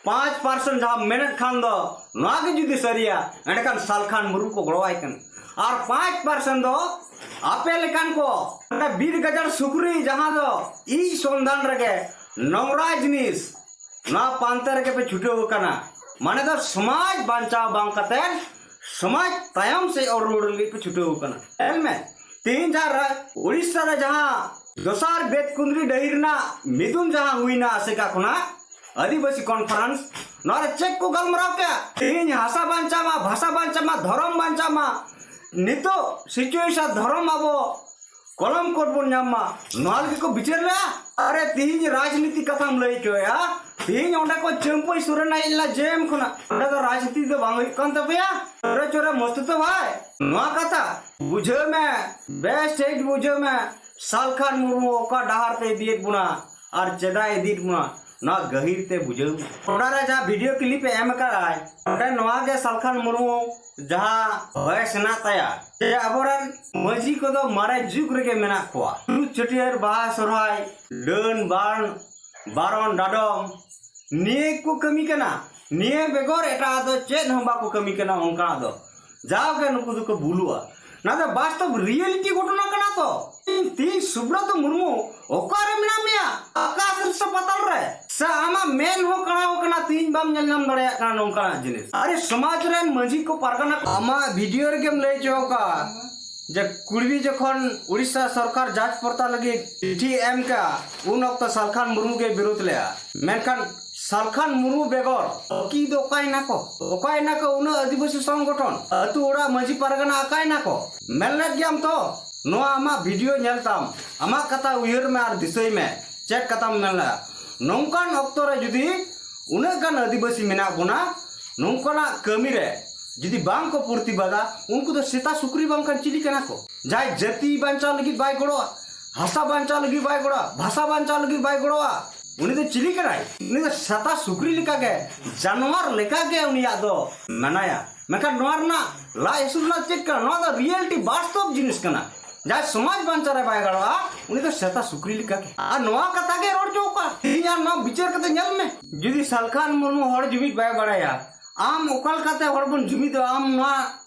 ᱯᱟᱸᱪ ᱯᱟᱨᱥᱮᱱᱴ ᱡᱟᱦᱟᱸ ᱢᱮᱱᱮᱫ ᱠᱷᱟᱱ ᱫᱚ, ᱱᱚᱣᱟ ᱜᱮ ᱡᱩᱫᱤ ᱥᱟᱹᱨᱤᱭᱟ, ᱮᱸᱰᱮᱠᱷᱟᱱ ᱥᱟᱞᱠᱷᱟᱱ ᱢᱩᱨᱢᱩ ᱠᱚ ᱜᱚᱲᱚᱣᱟᱭ ᱠᱟᱱᱟ᱾ ᱟᱨ ᱯᱟᱸᱪ ᱯᱟᱨᱥᱮᱱᱴ ᱫᱚ ᱟᱯᱮ ᱞᱮᱠᱟᱱ ᱠᱚ, ᱚᱸᱰᱮ ᱵᱤᱨ ᱜᱟᱡᱟᱲ ᱥᱩᱠᱨᱤ ᱡᱟᱦᱟᱸ ᱫᱚ ᱤᱡ ᱥᱚᱱᱫᱷᱟᱱ ᱨᱮᱜᱮ ᱱᱚᱝᱨᱟ ᱡᱤᱱᱤᱥ, ᱱᱚᱣᱟ ᱯᱟᱱᱛᱮ ᱨᱮᱜᱮ ᱯᱮ ᱪᱷᱩᱴᱟᱹᱣ ᱟᱠᱟᱱᱟ᱾ ᱢᱟᱱᱮ ᱫᱚ ᱥᱚᱢᱟᱡᱽ ᱵᱟᱧᱪᱟᱣ ᱵᱟᱝ ᱠᱟᱛᱮ ᱥᱚᱢᱟᱡᱽ ᱛᱟᱭᱚᱢ ᱥᱮᱫ ᱚᱨ ᱨᱩᱣᱟᱹᱲ ᱞᱟᱹᱜᱤᱫ ᱯᱮ ᱪᱷᱩᱴᱟᱹᱣ ᱟᱠᱟᱱᱟ᱾ ᱧᱮᱞ ᱢᱮ, ᱛᱮᱦᱮᱧ ᱡᱟᱦᱟᱸ ᱨᱟ-, ᱩᱲᱤᱥᱥᱟ ᱨᱮ ᱡᱟᱦᱟᱸ ᱫᱚᱥᱟᱨ ᱵᱮᱛᱠᱩᱸᱫᱽᱨᱤ ᱰᱟᱹᱦᱤ ᱨᱮᱱᱟᱜ ᱢᱤᱫᱩᱱ ᱡᱟᱦᱟᱸ ᱦᱩᱭᱱᱟ ᱟᱥᱮᱠᱟ ᱠᱷᱚᱱᱟᱜ, ᱟᱹᱫᱤᱵᱟᱹᱥᱤ ᱠᱚᱱᱯᱷᱟᱨᱮᱱᱥ, ᱱᱚᱣᱟ ᱨᱮ ᱪᱮᱫ ᱠᱚ ᱜᱟᱞᱢᱟᱨᱟᱣ ᱠᱮᱫᱼᱟ? ᱛᱮᱦᱮᱧ ᱦᱟᱥᱟ ᱵᱟᱧᱪᱟᱣ ᱢᱟ, ᱵᱷᱟᱥᱟ ᱵᱟᱧᱪᱟᱣ ᱢᱟ, ᱫᱷᱚᱨᱚᱢ ᱵᱟᱧᱪᱟᱣ ᱢᱟ, ᱱᱤᱛᱚᱜ ᱥᱤᱪᱩᱭᱮᱥᱚᱱ ᱫᱷᱚᱨᱚᱢ ᱟᱵᱚ ᱠᱚᱞᱚᱢ ᱠᱳᱰ ᱵᱚᱱ ᱧᱟᱢ ᱢᱟ, ᱱᱚᱣᱟ ᱞᱟᱹᱜᱤᱫ ᱠᱚ ᱵᱤᱪᱟᱹᱨ ᱞᱮᱫᱼᱟ? ᱟᱨᱮ, ᱛᱮᱦᱮᱧ ᱨᱟᱡᱽᱱᱤᱛᱤ ᱠᱟᱛᱷᱟᱢ ᱞᱟᱹᱭ ᱦᱚᱪᱚᱭᱮᱫᱼᱟ, ᱛᱮᱦᱮᱧ ᱚᱸᱰᱮ ᱠᱚ ᱪᱟᱹᱢᱯᱟᱹᱭ ᱥᱚᱨᱮᱱ ᱦᱮᱡ ᱞᱮᱱᱟ ᱡᱮᱢ ᱠᱷᱚᱱᱟᱜ, ᱚᱸᱰᱮ ᱫᱚ ᱨᱟᱡᱽᱱᱤᱛᱤ ᱫᱚ ᱵᱟᱝ ᱦᱩᱭᱩᱜ ᱠᱟᱱ ᱛᱟᱯᱮᱭᱟ? ᱪᱚᱨᱮ ᱪᱚᱨᱮ ᱢᱚᱥᱛᱩ ᱛᱚ ᱵᱷᱟᱭ, ᱱᱚᱣᱟ ᱠᱟᱛᱷᱟ ᱵᱩᱡᱷᱟᱹᱣ ᱢᱮ, ᱵᱮᱥ ᱴᱷᱤᱠ ᱵᱩᱡᱷᱟᱹᱣ ᱢᱮ, ᱥᱟᱞᱠᱷᱟᱱ ᱢᱩᱨᱢᱩ ᱚᱠᱟ ᱰᱟᱦᱟᱨ ᱛᱮ ᱤᱫᱤᱭᱮᱫ ᱵᱚᱱᱟ ᱟᱨ ᱪᱮᱫᱟᱜ ᱤᱫᱤᱭᱮᱫ ᱵᱚᱱᱟ, ᱱᱚᱣᱟ ᱜᱟᱹᱦᱤᱨ ᱛᱮ ᱵᱩᱡᱷᱟᱹᱣ ᱢᱮ᱾ ᱚᱱᱟ ᱨᱮ ᱡᱟᱦᱟᱸ ᱵᱷᱤᱰᱤᱭᱳ ᱠᱞᱤᱯ ᱮ ᱮᱢ ᱟᱠᱟᱫᱟᱭ, ᱚᱸᱰᱮ ᱱᱚᱣᱟ ᱜᱮ ᱥᱟᱞᱠᱷᱟᱱ ᱢᱩᱨᱢᱩ ᱡᱟᱦᱟᱸ ᱵᱚᱭᱮᱥ ᱦᱮᱱᱟᱜ ᱛᱟᱭᱟ, ᱡᱮ ᱟᱵᱚᱨᱮᱱ ᱢᱟᱹᱡᱷᱤ ᱠᱚᱫᱚ ᱢᱟᱨᱮ ᱡᱩᱜᱽ ᱨᱮᱜᱮ ᱢᱮᱱᱟᱜ ᱠᱚᱣᱟ᱾ ᱪᱷᱩᱛ ᱪᱷᱟᱹᱴᱭᱟᱹᱨ, ᱵᱟᱦᱟ, ᱥᱚᱨᱦᱟᱭ, ᱰᱟᱹᱱ, ᱵᱟᱨ, ᱵᱟᱨᱚᱱ, ᱰᱟᱰᱚᱢ, ᱱᱤᱭᱟᱹ ᱠᱚ ᱠᱟᱹᱢᱤ ᱠᱟᱱᱟ᱾ ᱱᱤᱭᱟᱹ ᱵᱮᱜᱚᱨ ᱮᱴᱟᱜ ᱫᱚ ᱪᱮᱫ ᱦᱚᱸ ᱵᱟᱠᱚ ᱠᱟᱹᱢᱤ ᱠᱟᱱᱟ ᱚᱱᱠᱟᱱᱟᱜ ᱫᱚ᱾ ᱡᱟᱣᱜᱮ ᱱᱩᱠᱩ ᱫᱚᱠᱚ ᱵᱩᱞᱩᱜᱼᱟ᱾ ᱱᱚᱣᱟ ᱫᱚ ᱵᱟᱥᱛᱚᱵ ᱨᱤᱭᱮᱞᱤᱴᱤ ᱜᱷᱚᱴᱚᱱᱟ ᱠᱟᱱᱟ ᱛᱚ᱾ ᱛᱤᱦᱤᱧ ᱥᱩᱵᱨᱚᱛ ᱢᱩᱨᱢᱩ ᱚᱠᱟᱨᱮ ᱢᱮᱱᱟᱜ ᱢᱮᱭᱟ? ᱟᱠᱟᱥ ᱨᱮ ᱥᱮ ᱯᱟᱛᱟᱞ ᱨᱮ? ᱥᱮ ᱟᱢᱟᱜ ᱢᱮᱫ ᱦᱚᱸ ᱠᱟᱬᱟᱣ ᱠᱟᱱᱟ, ᱛᱤᱦᱤᱧ ᱵᱟᱢ ᱧᱮᱞ ᱧᱟᱢ ᱫᱟᱲᱮᱭᱟᱜ ᱠᱟᱱᱟ ᱱᱚᱝᱠᱟᱱᱟᱜ ᱡᱤᱱᱤᱥ? ᱟᱨᱮ, ᱥᱚᱢᱟᱡᱽ ᱨᱮᱱ ᱢᱟᱹᱡᱷᱤ ᱠᱚ, ᱯᱟᱨᱜᱟᱱᱟ ᱠᱚ, ᱟᱢᱟᱜ ᱵᱷᱤᱰᱤᱭᱳ ᱨᱮᱜᱮᱢ ᱞᱟᱹᱭ ᱦᱚᱪᱚ ᱟᱠᱟᱫ ᱡᱮ ᱠᱩᱲᱵᱤ ᱡᱚᱠᱷᱚᱱ ᱩᱲᱤᱥᱥᱟ ᱥᱚᱨᱠᱟᱨ ᱡᱟᱡᱽ ᱯᱚᱨᱛᱟ ᱞᱟᱹᱜᱤᱫ ᱪᱤᱴᱷᱤ ᱮᱢ ᱠᱟᱜᱼᱟ, ᱩᱱ ᱚᱠᱛᱚ ᱥᱟᱞᱠᱷᱟᱱ ᱢᱩᱨᱢᱩ ᱜᱮ ᱵᱤᱨᱳᱫ ᱞᱮᱜᱼᱟ᱾ ᱢᱮᱱᱠᱷᱟᱱ ᱥᱟᱞᱠᱷᱟᱱ ᱢᱩᱨᱢᱩ ᱵᱮᱜᱚᱨ ᱵᱟᱹᱠᱤ ᱫᱚ ᱚᱠᱟᱭᱮᱱᱟ ᱠᱚ? ᱚᱠᱟᱭᱮᱱᱟ ᱠᱚ ᱩᱱᱟᱹᱜ ᱟᱹᱫᱤᱵᱟᱹᱥᱤ ᱥᱚᱝᱜᱚᱴᱷᱚᱱ, ᱟᱹᱛᱩ ᱚᱲᱟᱜ ᱢᱟᱹᱡᱷᱤ ᱯᱟᱨᱜᱟᱱᱟ ᱚᱠᱟᱭᱮᱱᱟ ᱠᱚ? ᱢᱮᱱ ᱞᱮᱫ ᱜᱮᱭᱟᱢ ᱛᱚ? ᱱᱚᱣᱟ ᱟᱢᱟᱜ ᱵᱷᱤᱰᱤᱭᱳ ᱧᱮᱞ ᱛᱟᱢ, ᱟᱢᱟᱜ ᱠᱟᱛᱷᱟ ᱩᱭᱦᱟᱹᱨ ᱢᱮ ᱟᱨ ᱫᱤᱥᱟᱹᱭ ᱢᱮ, ᱪᱮᱫ ᱠᱟᱛᱷᱟᱢ ᱢᱮᱱ ᱞᱮᱫᱼᱟ᱾ ᱱᱚᱝᱠᱟᱱ ᱚᱠᱛᱚ ᱨᱮ ᱡᱩᱫᱤ ᱩᱱᱟᱹᱜ ᱜᱟᱱ ᱟᱹᱫᱤᱵᱟᱹᱥᱤ ᱢᱮᱱᱟᱜ ᱵᱚᱱᱟ, ᱱᱚᱝᱠᱟᱱᱟᱜ ᱠᱟᱹᱢᱤ ᱨᱮ ᱡᱩᱫᱤ ᱵᱟᱝ ᱠᱚ ᱯᱨᱚᱛᱤᱵᱟᱫᱟ, ᱩᱱᱠᱩ ᱫᱚ ᱥᱮᱛᱟ ᱥᱩᱠᱨᱤ ᱵᱟᱝᱠᱷᱟᱱ ᱪᱤᱞᱤ ᱠᱟᱱᱟ ᱠᱚ? ᱡᱟᱦᱟᱸᱭ ᱡᱟᱹᱛᱤ ᱵᱟᱧᱪᱟᱣ ᱞᱟᱹᱜᱤᱫ ᱵᱟᱭ ᱜᱚᱲᱚᱜᱼᱟ, ᱦᱟᱥᱟ ᱵᱟᱧᱪᱟᱣ ᱞᱟᱹᱜᱤᱫ ᱵᱟᱭ ᱜᱚᱲᱚᱜᱼᱟ, ᱵᱷᱟᱥᱟ ᱵᱟᱧᱪᱟᱣ ᱞᱟᱹᱜᱤᱫ ᱵᱟᱭ ᱜᱚᱲᱚᱜᱼᱟ, ᱩᱱᱤ ᱫᱚ ᱪᱤᱞᱤ ᱠᱟᱱᱟᱭ? ᱩᱱᱤ ᱫᱚ ᱥᱮᱛᱟ ᱥᱩᱠᱨᱤ ᱞᱮᱠᱟᱜᱮ, ᱡᱟᱱᱣᱟᱨ ᱞᱮᱠᱟᱜᱮ ᱩᱱᱤᱭᱟᱜ ᱫᱚ ᱢᱮᱱᱟᱭᱟ᱾ ᱢᱮᱱᱠᱷᱟᱱ ᱱᱚᱣᱟ ᱨᱮᱱᱟᱜ ᱞᱟᱡ ᱟᱹᱥᱩᱞ ᱨᱮᱱᱟᱜ ᱪᱮᱫ ᱠᱟᱱᱟ? ᱱᱚᱣᱟ ᱫᱚ ᱨᱤᱭᱮᱞᱤᱴᱤ, ᱵᱟᱥᱛᱚᱵ ᱡᱤᱱᱤᱥ ᱠᱟᱱᱟ᱾ ᱡᱟᱦᱟᱸᱭ ᱥᱚᱢᱟᱡᱽ ᱵᱟᱧᱪᱟᱣ ᱨᱮ ᱵᱟᱭ ᱜᱟᱲᱚᱜᱼᱟ, ᱩᱱᱤ ᱫᱚ ᱥᱮᱛᱟ ᱥᱩᱠᱨᱤ ᱞᱮᱠᱟᱜᱮ᱾ ᱟᱨ ᱱᱚᱣᱟ ᱠᱟᱛᱷᱟ ᱜᱮ ᱨᱚᱲ ᱦᱚᱪᱚ ᱠᱚᱣᱟ᱾ ᱛᱮᱦᱮᱧ ᱟᱨ ᱱᱚᱣᱟ ᱵᱤᱪᱟᱹᱨ ᱠᱟᱛᱮ ᱧᱮᱞ ᱢᱮ, ᱡᱩᱫᱤ ᱥᱟᱞᱠᱷᱟᱱ ᱢᱩᱨᱢᱩ ᱦᱚᱲ ᱡᱩᱢᱤᱫ ᱵᱟᱭ ᱵᱟᱲᱟᱭᱟ, ᱟᱢ ᱚᱠᱟ ᱞᱮᱠᱟᱛᱮ ᱦᱚᱲ ᱵᱚᱱ ᱡᱩᱢᱤᱫᱚᱜᱼᱟ? ᱟᱢ ᱱᱚᱣᱟ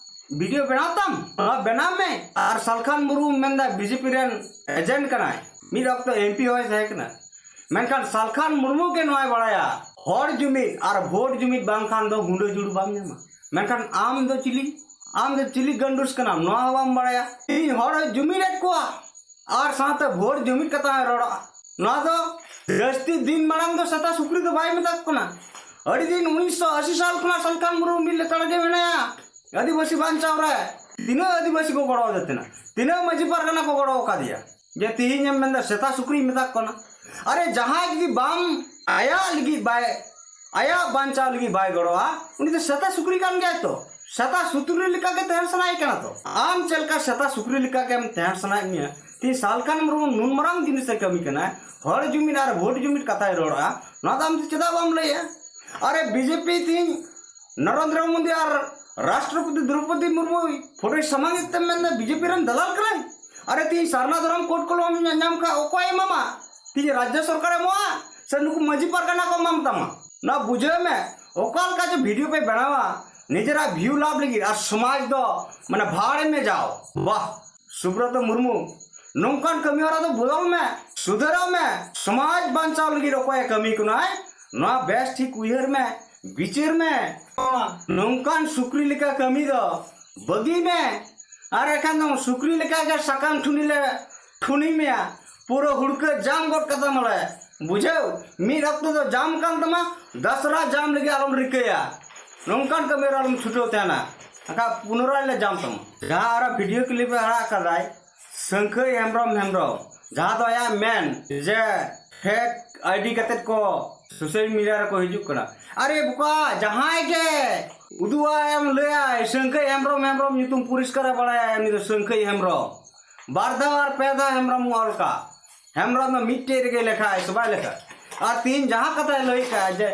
ᱵᱷᱤᱰᱤᱭᱳ ᱵᱮᱱᱟᱣ ᱛᱟᱢ, ᱱᱚᱣᱟ ᱵᱮᱱᱟᱣ ᱢᱮ᱾ ᱟᱨ ᱥᱟᱞᱠᱷᱟᱱ ᱢᱩᱨᱢᱩ ᱢᱮᱱᱫᱟ ᱵᱤᱡᱮᱯᱤ ᱨᱮᱱ ᱮᱡᱮᱱᱴ ᱠᱟᱱᱟᱭ, ᱢᱤᱫ ᱚᱠᱛᱚ ᱮᱢᱯᱤ ᱦᱚᱸᱭ ᱛᱟᱦᱮᱸ ᱠᱟᱱᱟ᱾ ᱢᱮᱱᱠᱷᱟᱱ ᱥᱟᱞᱠᱷᱟᱱ ᱢᱩᱨᱢᱩ ᱜᱮ ᱱᱚᱣᱟᱭ ᱵᱟᱲᱟᱭᱟ, ᱦᱚᱲ ᱡᱩᱢᱤᱫ ᱟᱨ ᱵᱷᱳᱴ ᱡᱩᱢᱤᱫ ᱵᱟᱝᱠᱷᱟᱱ ᱫᱚ ᱦᱩᱰᱟᱹ ᱡᱩᱲᱩ ᱵᱟᱢ ᱧᱟᱢᱟ᱾ ᱢᱮᱱᱠᱷᱟᱱ ᱟᱢ ᱫᱚ ᱪᱤᱞᱤ? ᱟᱢ ᱫᱚ ᱪᱤᱞᱤ ᱜᱟᱱᱰᱩᱥ ᱠᱟᱱᱟᱢ? ᱱᱚᱣᱟ ᱦᱚᱸ ᱵᱟᱢ ᱵᱟᱲᱟᱭᱟ᱾ ᱤᱧ ᱦᱚᱲ ᱡᱩᱢᱤᱫ ᱮᱫ ᱠᱚᱣᱟ ᱟᱨ ᱥᱟᱶᱛᱮ ᱵᱷᱳᱴ ᱡᱩᱢᱤᱫ ᱠᱟᱛᱮ ᱦᱚᱸᱭ ᱨᱚᱲᱟ᱾ ᱱᱚᱣᱟ ᱫᱚ ᱡᱟᱹᱥᱛᱤ ᱫᱤᱱ ᱢᱟᱲᱟᱝ ᱫᱚ ᱥᱮᱛᱟ ᱥᱩᱠᱨᱤ ᱫᱚ ᱵᱟᱭ ᱢᱮᱛᱟ ᱠᱚ ᱠᱟᱱᱟ᱾ ᱟᱹᱰᱤ ᱫᱤᱱ ᱩᱱᱤᱥᱥᱚ ᱟᱥᱤ ᱥᱟᱞ ᱠᱷᱚᱱᱟᱜ ᱥᱟᱞᱠᱷᱟᱱ ᱢᱩᱨᱢᱩ ᱢᱤᱫ ᱞᱮᱛᱟᱲ ᱜᱮ ᱢᱮᱱᱟᱭᱟ᱾ ᱟᱹᱫᱤᱵᱟᱹᱥᱤ ᱵᱟᱧᱪᱟᱣ ᱨᱮ ᱛᱤᱱᱟᱹᱜ ᱟᱹᱫᱤᱵᱟᱹᱥᱤ ᱠᱚ ᱜᱚᱲᱚ ᱟᱫᱮ ᱛᱟᱦᱮᱱᱟ, ᱛᱤᱱᱟᱹᱜ ᱢᱟᱹᱡᱷᱤ ᱯᱟᱨᱜᱟᱱᱟ ᱠᱚ ᱜᱚᱲᱚ ᱟᱠᱟᱫᱮᱭᱟ, ᱡᱮ ᱛᱤᱦᱤᱧ ᱮᱢ ᱢᱮᱱᱫᱟ ᱥᱮᱛᱟ ᱥᱩᱠᱨᱤᱭ ᱢᱮᱛᱟ ᱠᱚ ᱠᱟᱱᱟ? ᱟᱨᱮ, ᱡᱟᱦᱟᱸᱭ ᱡᱩᱫᱤ ᱵᱟᱢ, ᱟᱭᱟᱜ ᱞᱟᱹᱜᱤᱫ ᱵᱟᱭ, ᱟᱭᱟᱜ ᱵᱟᱧᱪᱟᱣ ᱞᱟᱹᱜᱤᱫ ᱵᱟᱭ ᱜᱚᱲᱚᱜᱼᱟ, ᱩᱱᱤ ᱫᱚ ᱥᱮᱛᱟ ᱥᱩᱠᱨᱤ ᱠᱟᱱ ᱜᱮᱭᱟᱭ ᱛᱚ᱾ ᱥᱮᱛᱟ ᱥᱩᱠᱨᱤ ᱞᱮᱠᱟ ᱜᱮ ᱛᱟᱦᱮᱸ ᱥᱟᱱᱟᱭᱮ ᱠᱟᱱᱟ ᱛᱚ᱾ ᱟᱢ ᱪᱮᱫ ᱞᱮᱠᱟ ᱥᱮᱛᱟ ᱥᱩᱠᱨᱤ ᱞᱮᱠᱟ ᱜᱮᱢ ᱛᱟᱦᱮᱸ ᱥᱟᱱᱟᱭᱮᱫ ᱢᱮᱭᱟ? ᱛᱤᱦᱤᱧ ᱥᱟᱞᱠᱷᱟᱱ ᱢᱩᱨᱢᱩ ᱱᱩᱱ ᱢᱟᱨᱟᱝ ᱡᱤᱱᱤᱥᱮ ᱠᱟᱹᱢᱤ ᱠᱟᱱᱟᱭ, ᱦᱚᱲ ᱡᱩᱢᱤᱫ ᱟᱨ ᱵᱷᱳᱴ ᱡᱩᱢᱤᱫ ᱠᱟᱛᱷᱟᱭ ᱨᱚᱲᱟ, ᱱᱚᱣᱟ ᱫᱚ ᱟᱢ ᱫᱚ ᱪᱮᱫᱟᱜ ᱵᱟᱢ ᱞᱟᱹᱭᱟ? ᱟᱨᱮ, ᱵᱤᱡᱮᱯᱤ ᱛᱤᱦᱤᱧ ᱱᱚᱨᱮᱱᱫᱨᱚ ᱢᱳᱫᱤ ᱟᱨ ᱨᱟᱥᱴᱨᱚᱯᱚᱛᱤ ᱫᱨᱚᱣᱯᱚᱫᱤ ᱢᱩᱨᱢᱩᱭ ᱯᱷᱳᱴᱳᱭ ᱥᱟᱢᱟᱝ ᱮᱫ ᱛᱮᱢ ᱢᱮᱱᱫᱟ ᱵᱤᱡᱮᱯᱤ ᱨᱮᱱ ᱫᱟᱞᱟᱞ ᱠᱟᱱᱟᱭ? ᱟᱨᱮ, ᱛᱤᱦᱤᱧ ᱥᱟᱨᱱᱟ ᱫᱷᱚᱨᱚᱢ ᱠᱳᱰ ᱠᱚᱞᱚᱢ ᱧᱟ-, ᱧᱟᱢ ᱠᱷᱟᱱ ᱚᱠᱚᱭ ᱮᱢᱟᱢᱟ? ᱛᱤᱦᱤᱧ ᱨᱟᱡᱽᱡᱚ ᱥᱚᱨᱠᱟᱨ ᱮᱢᱚᱜᱼᱟ ᱥᱮ ᱱᱩᱠᱩ ᱢᱟᱹᱡᱷᱤ ᱯᱟᱨᱜᱟᱱᱟ ᱠᱚ ᱮᱢᱟᱢ ᱛᱟᱢᱟ? ᱱᱚᱣᱟ ᱵᱩᱡᱷᱟᱹᱣ ᱢᱮ, ᱚᱠᱟ ᱞᱮᱠᱟ ᱪᱚ ᱵᱷᱤᱰᱤᱭᱳ ᱯᱮ ᱵᱮᱱᱟᱣᱟ, ᱱᱤᱡᱮᱨᱟᱜ ᱵᱷᱤᱭᱩ ᱞᱟᱵᱷ ᱞᱟᱹᱜᱤᱫ ᱟᱨ ᱥᱚᱢᱟᱡᱽ ᱫᱚ ᱢᱟᱱᱮ ᱵᱷᱟᱲ ᱮᱢ ᱡᱟᱣ᱾ ᱵᱟᱦ, ᱥᱩᱵᱨᱚᱛ ᱢᱩᱨᱢᱩ, ᱱᱚᱝᱠᱟᱱ ᱠᱟᱹᱢᱤ ᱦᱚᱨᱟ ᱫᱚ ᱵᱚᱫᱚᱞ ᱢᱮ, ᱥᱩᱫᱷᱟᱹᱨᱚᱜ ᱢᱮ᱾ ᱥᱚᱢᱟᱡᱽ ᱵᱟᱧᱪᱟᱣ ᱞᱟᱹᱜᱤᱫ ᱚᱠᱚᱭᱮ ᱠᱟᱹᱢᱤ ᱠᱟᱱᱟᱭ, ᱱᱚᱣᱟ ᱵᱮᱥ ᱴᱷᱤᱠ ᱩᱭᱦᱟᱹᱨ ᱢᱮ, ᱵᱤᱪᱟᱹᱨ ᱢᱮ᱾ ᱱᱚᱝᱠᱟᱱ ᱥᱩᱠᱨᱤ ᱞᱮᱠᱟ ᱠᱟᱹᱢᱤ ᱫᱚ ᱵᱟᱹᱜᱤ ᱢᱮ᱾ ᱟᱨ ᱮᱠᱷᱟᱱ ᱫᱚ ᱥᱩᱠᱨᱤ ᱞᱮᱠᱟ ᱜᱮ ᱥᱟᱠᱟᱢ ᱴᱷᱩᱱᱤ ᱞᱮ ᱴᱷᱩᱱᱤ ᱢᱮᱭᱟ, ᱯᱩᱨᱟᱹ ᱦᱩᱲᱠᱟᱹ ᱡᱟᱢ ᱜᱚᱫ ᱠᱟᱛᱟᱢᱟᱞᱮ, ᱵᱩᱡᱷᱟᱹᱣ? ᱢᱤᱫ ᱚᱠᱛᱚ ᱫᱚ ᱡᱟᱢ ᱠᱟᱱ ᱛᱟᱢᱟ, ᱫᱚᱥᱨᱟ ᱡᱟᱢ ᱞᱟᱹᱜᱤᱫ ᱟᱞᱚᱢ ᱨᱤᱠᱟᱹᱭᱟ᱾ ᱱᱚᱝᱠᱟᱱ ᱠᱟᱹᱢᱤ ᱨᱮ ᱟᱞᱚᱢ ᱪᱷᱩᱴᱟᱹᱣ ᱛᱟᱦᱮᱱᱟ, ᱵᱟᱠᱷᱟᱱ ᱯᱩᱱᱚᱨᱟᱭ ᱞᱮ ᱡᱟᱢ ᱛᱟᱢᱟ᱾ ᱡᱟᱦᱟᱸ ᱟᱨᱚ ᱵᱷᱤᱰᱤᱭᱳ ᱠᱞᱤᱯ ᱮ ᱟᱲᱟᱜ ᱠᱟᱫᱟᱭ, ᱥᱟᱹᱝᱠᱷᱟᱹᱭ ᱦᱮᱢᱵᱨᱚᱢ ᱦᱮᱢᱵᱨᱚᱢ, ᱡᱟᱦᱟᱸ ᱫᱚ ᱟᱭᱟᱜ ᱢᱮᱱ ᱡᱮ ᱯᱷᱮᱠ ᱟᱭᱰᱤ ᱠᱟᱛᱮᱫ ᱠᱚ ᱥᱳᱥᱟᱞ ᱢᱤᱰᱤᱭᱟ ᱨᱮᱠᱚ ᱦᱤᱡᱩᱜ ᱠᱟᱱᱟ᱾ ᱟᱨᱮ ᱵᱚᱠᱟ, ᱡᱟᱦᱟᱸᱭ ᱜᱮ ᱩᱫᱩᱜ ᱟᱭ ᱮᱢ ᱞᱟᱹᱭᱟᱭ, ᱥᱟᱹᱝᱠᱷᱟᱹᱭ ᱦᱮᱢᱵᱨᱚᱢ ᱦᱮᱢᱵᱨᱚᱢ ᱧᱩᱛᱩᱢ ᱯᱚᱨᱤᱥᱠᱟᱨ ᱮ ᱵᱟᱲᱟᱭᱟ, ᱩᱱᱤ ᱫᱚ ᱥᱟᱹᱝᱠᱷᱟᱹᱭ ᱦᱮᱢᱵᱨᱚᱢ᱾ ᱵᱟᱨ ᱫᱷᱟᱣ ᱟᱨ ᱯᱮ ᱫᱷᱟᱣ ᱦᱮᱢᱵᱨᱚᱢ ᱚᱞ ᱠᱟᱜ᱾ ᱦᱮᱢᱵᱨᱚᱢ ᱫᱚ ᱢᱤᱫᱴᱮᱡ ᱨᱮᱜᱮ ᱞᱮᱠᱷᱟᱭ ᱥᱮ ᱵᱟᱭ ᱞᱮᱠᱷᱟ? ᱟᱨ ᱛᱤᱦᱤᱧ ᱡᱟᱦᱟᱸ ᱠᱟᱛᱷᱟᱭ ᱞᱟᱹᱭ ᱠᱟᱜᱼᱟ ᱡᱮ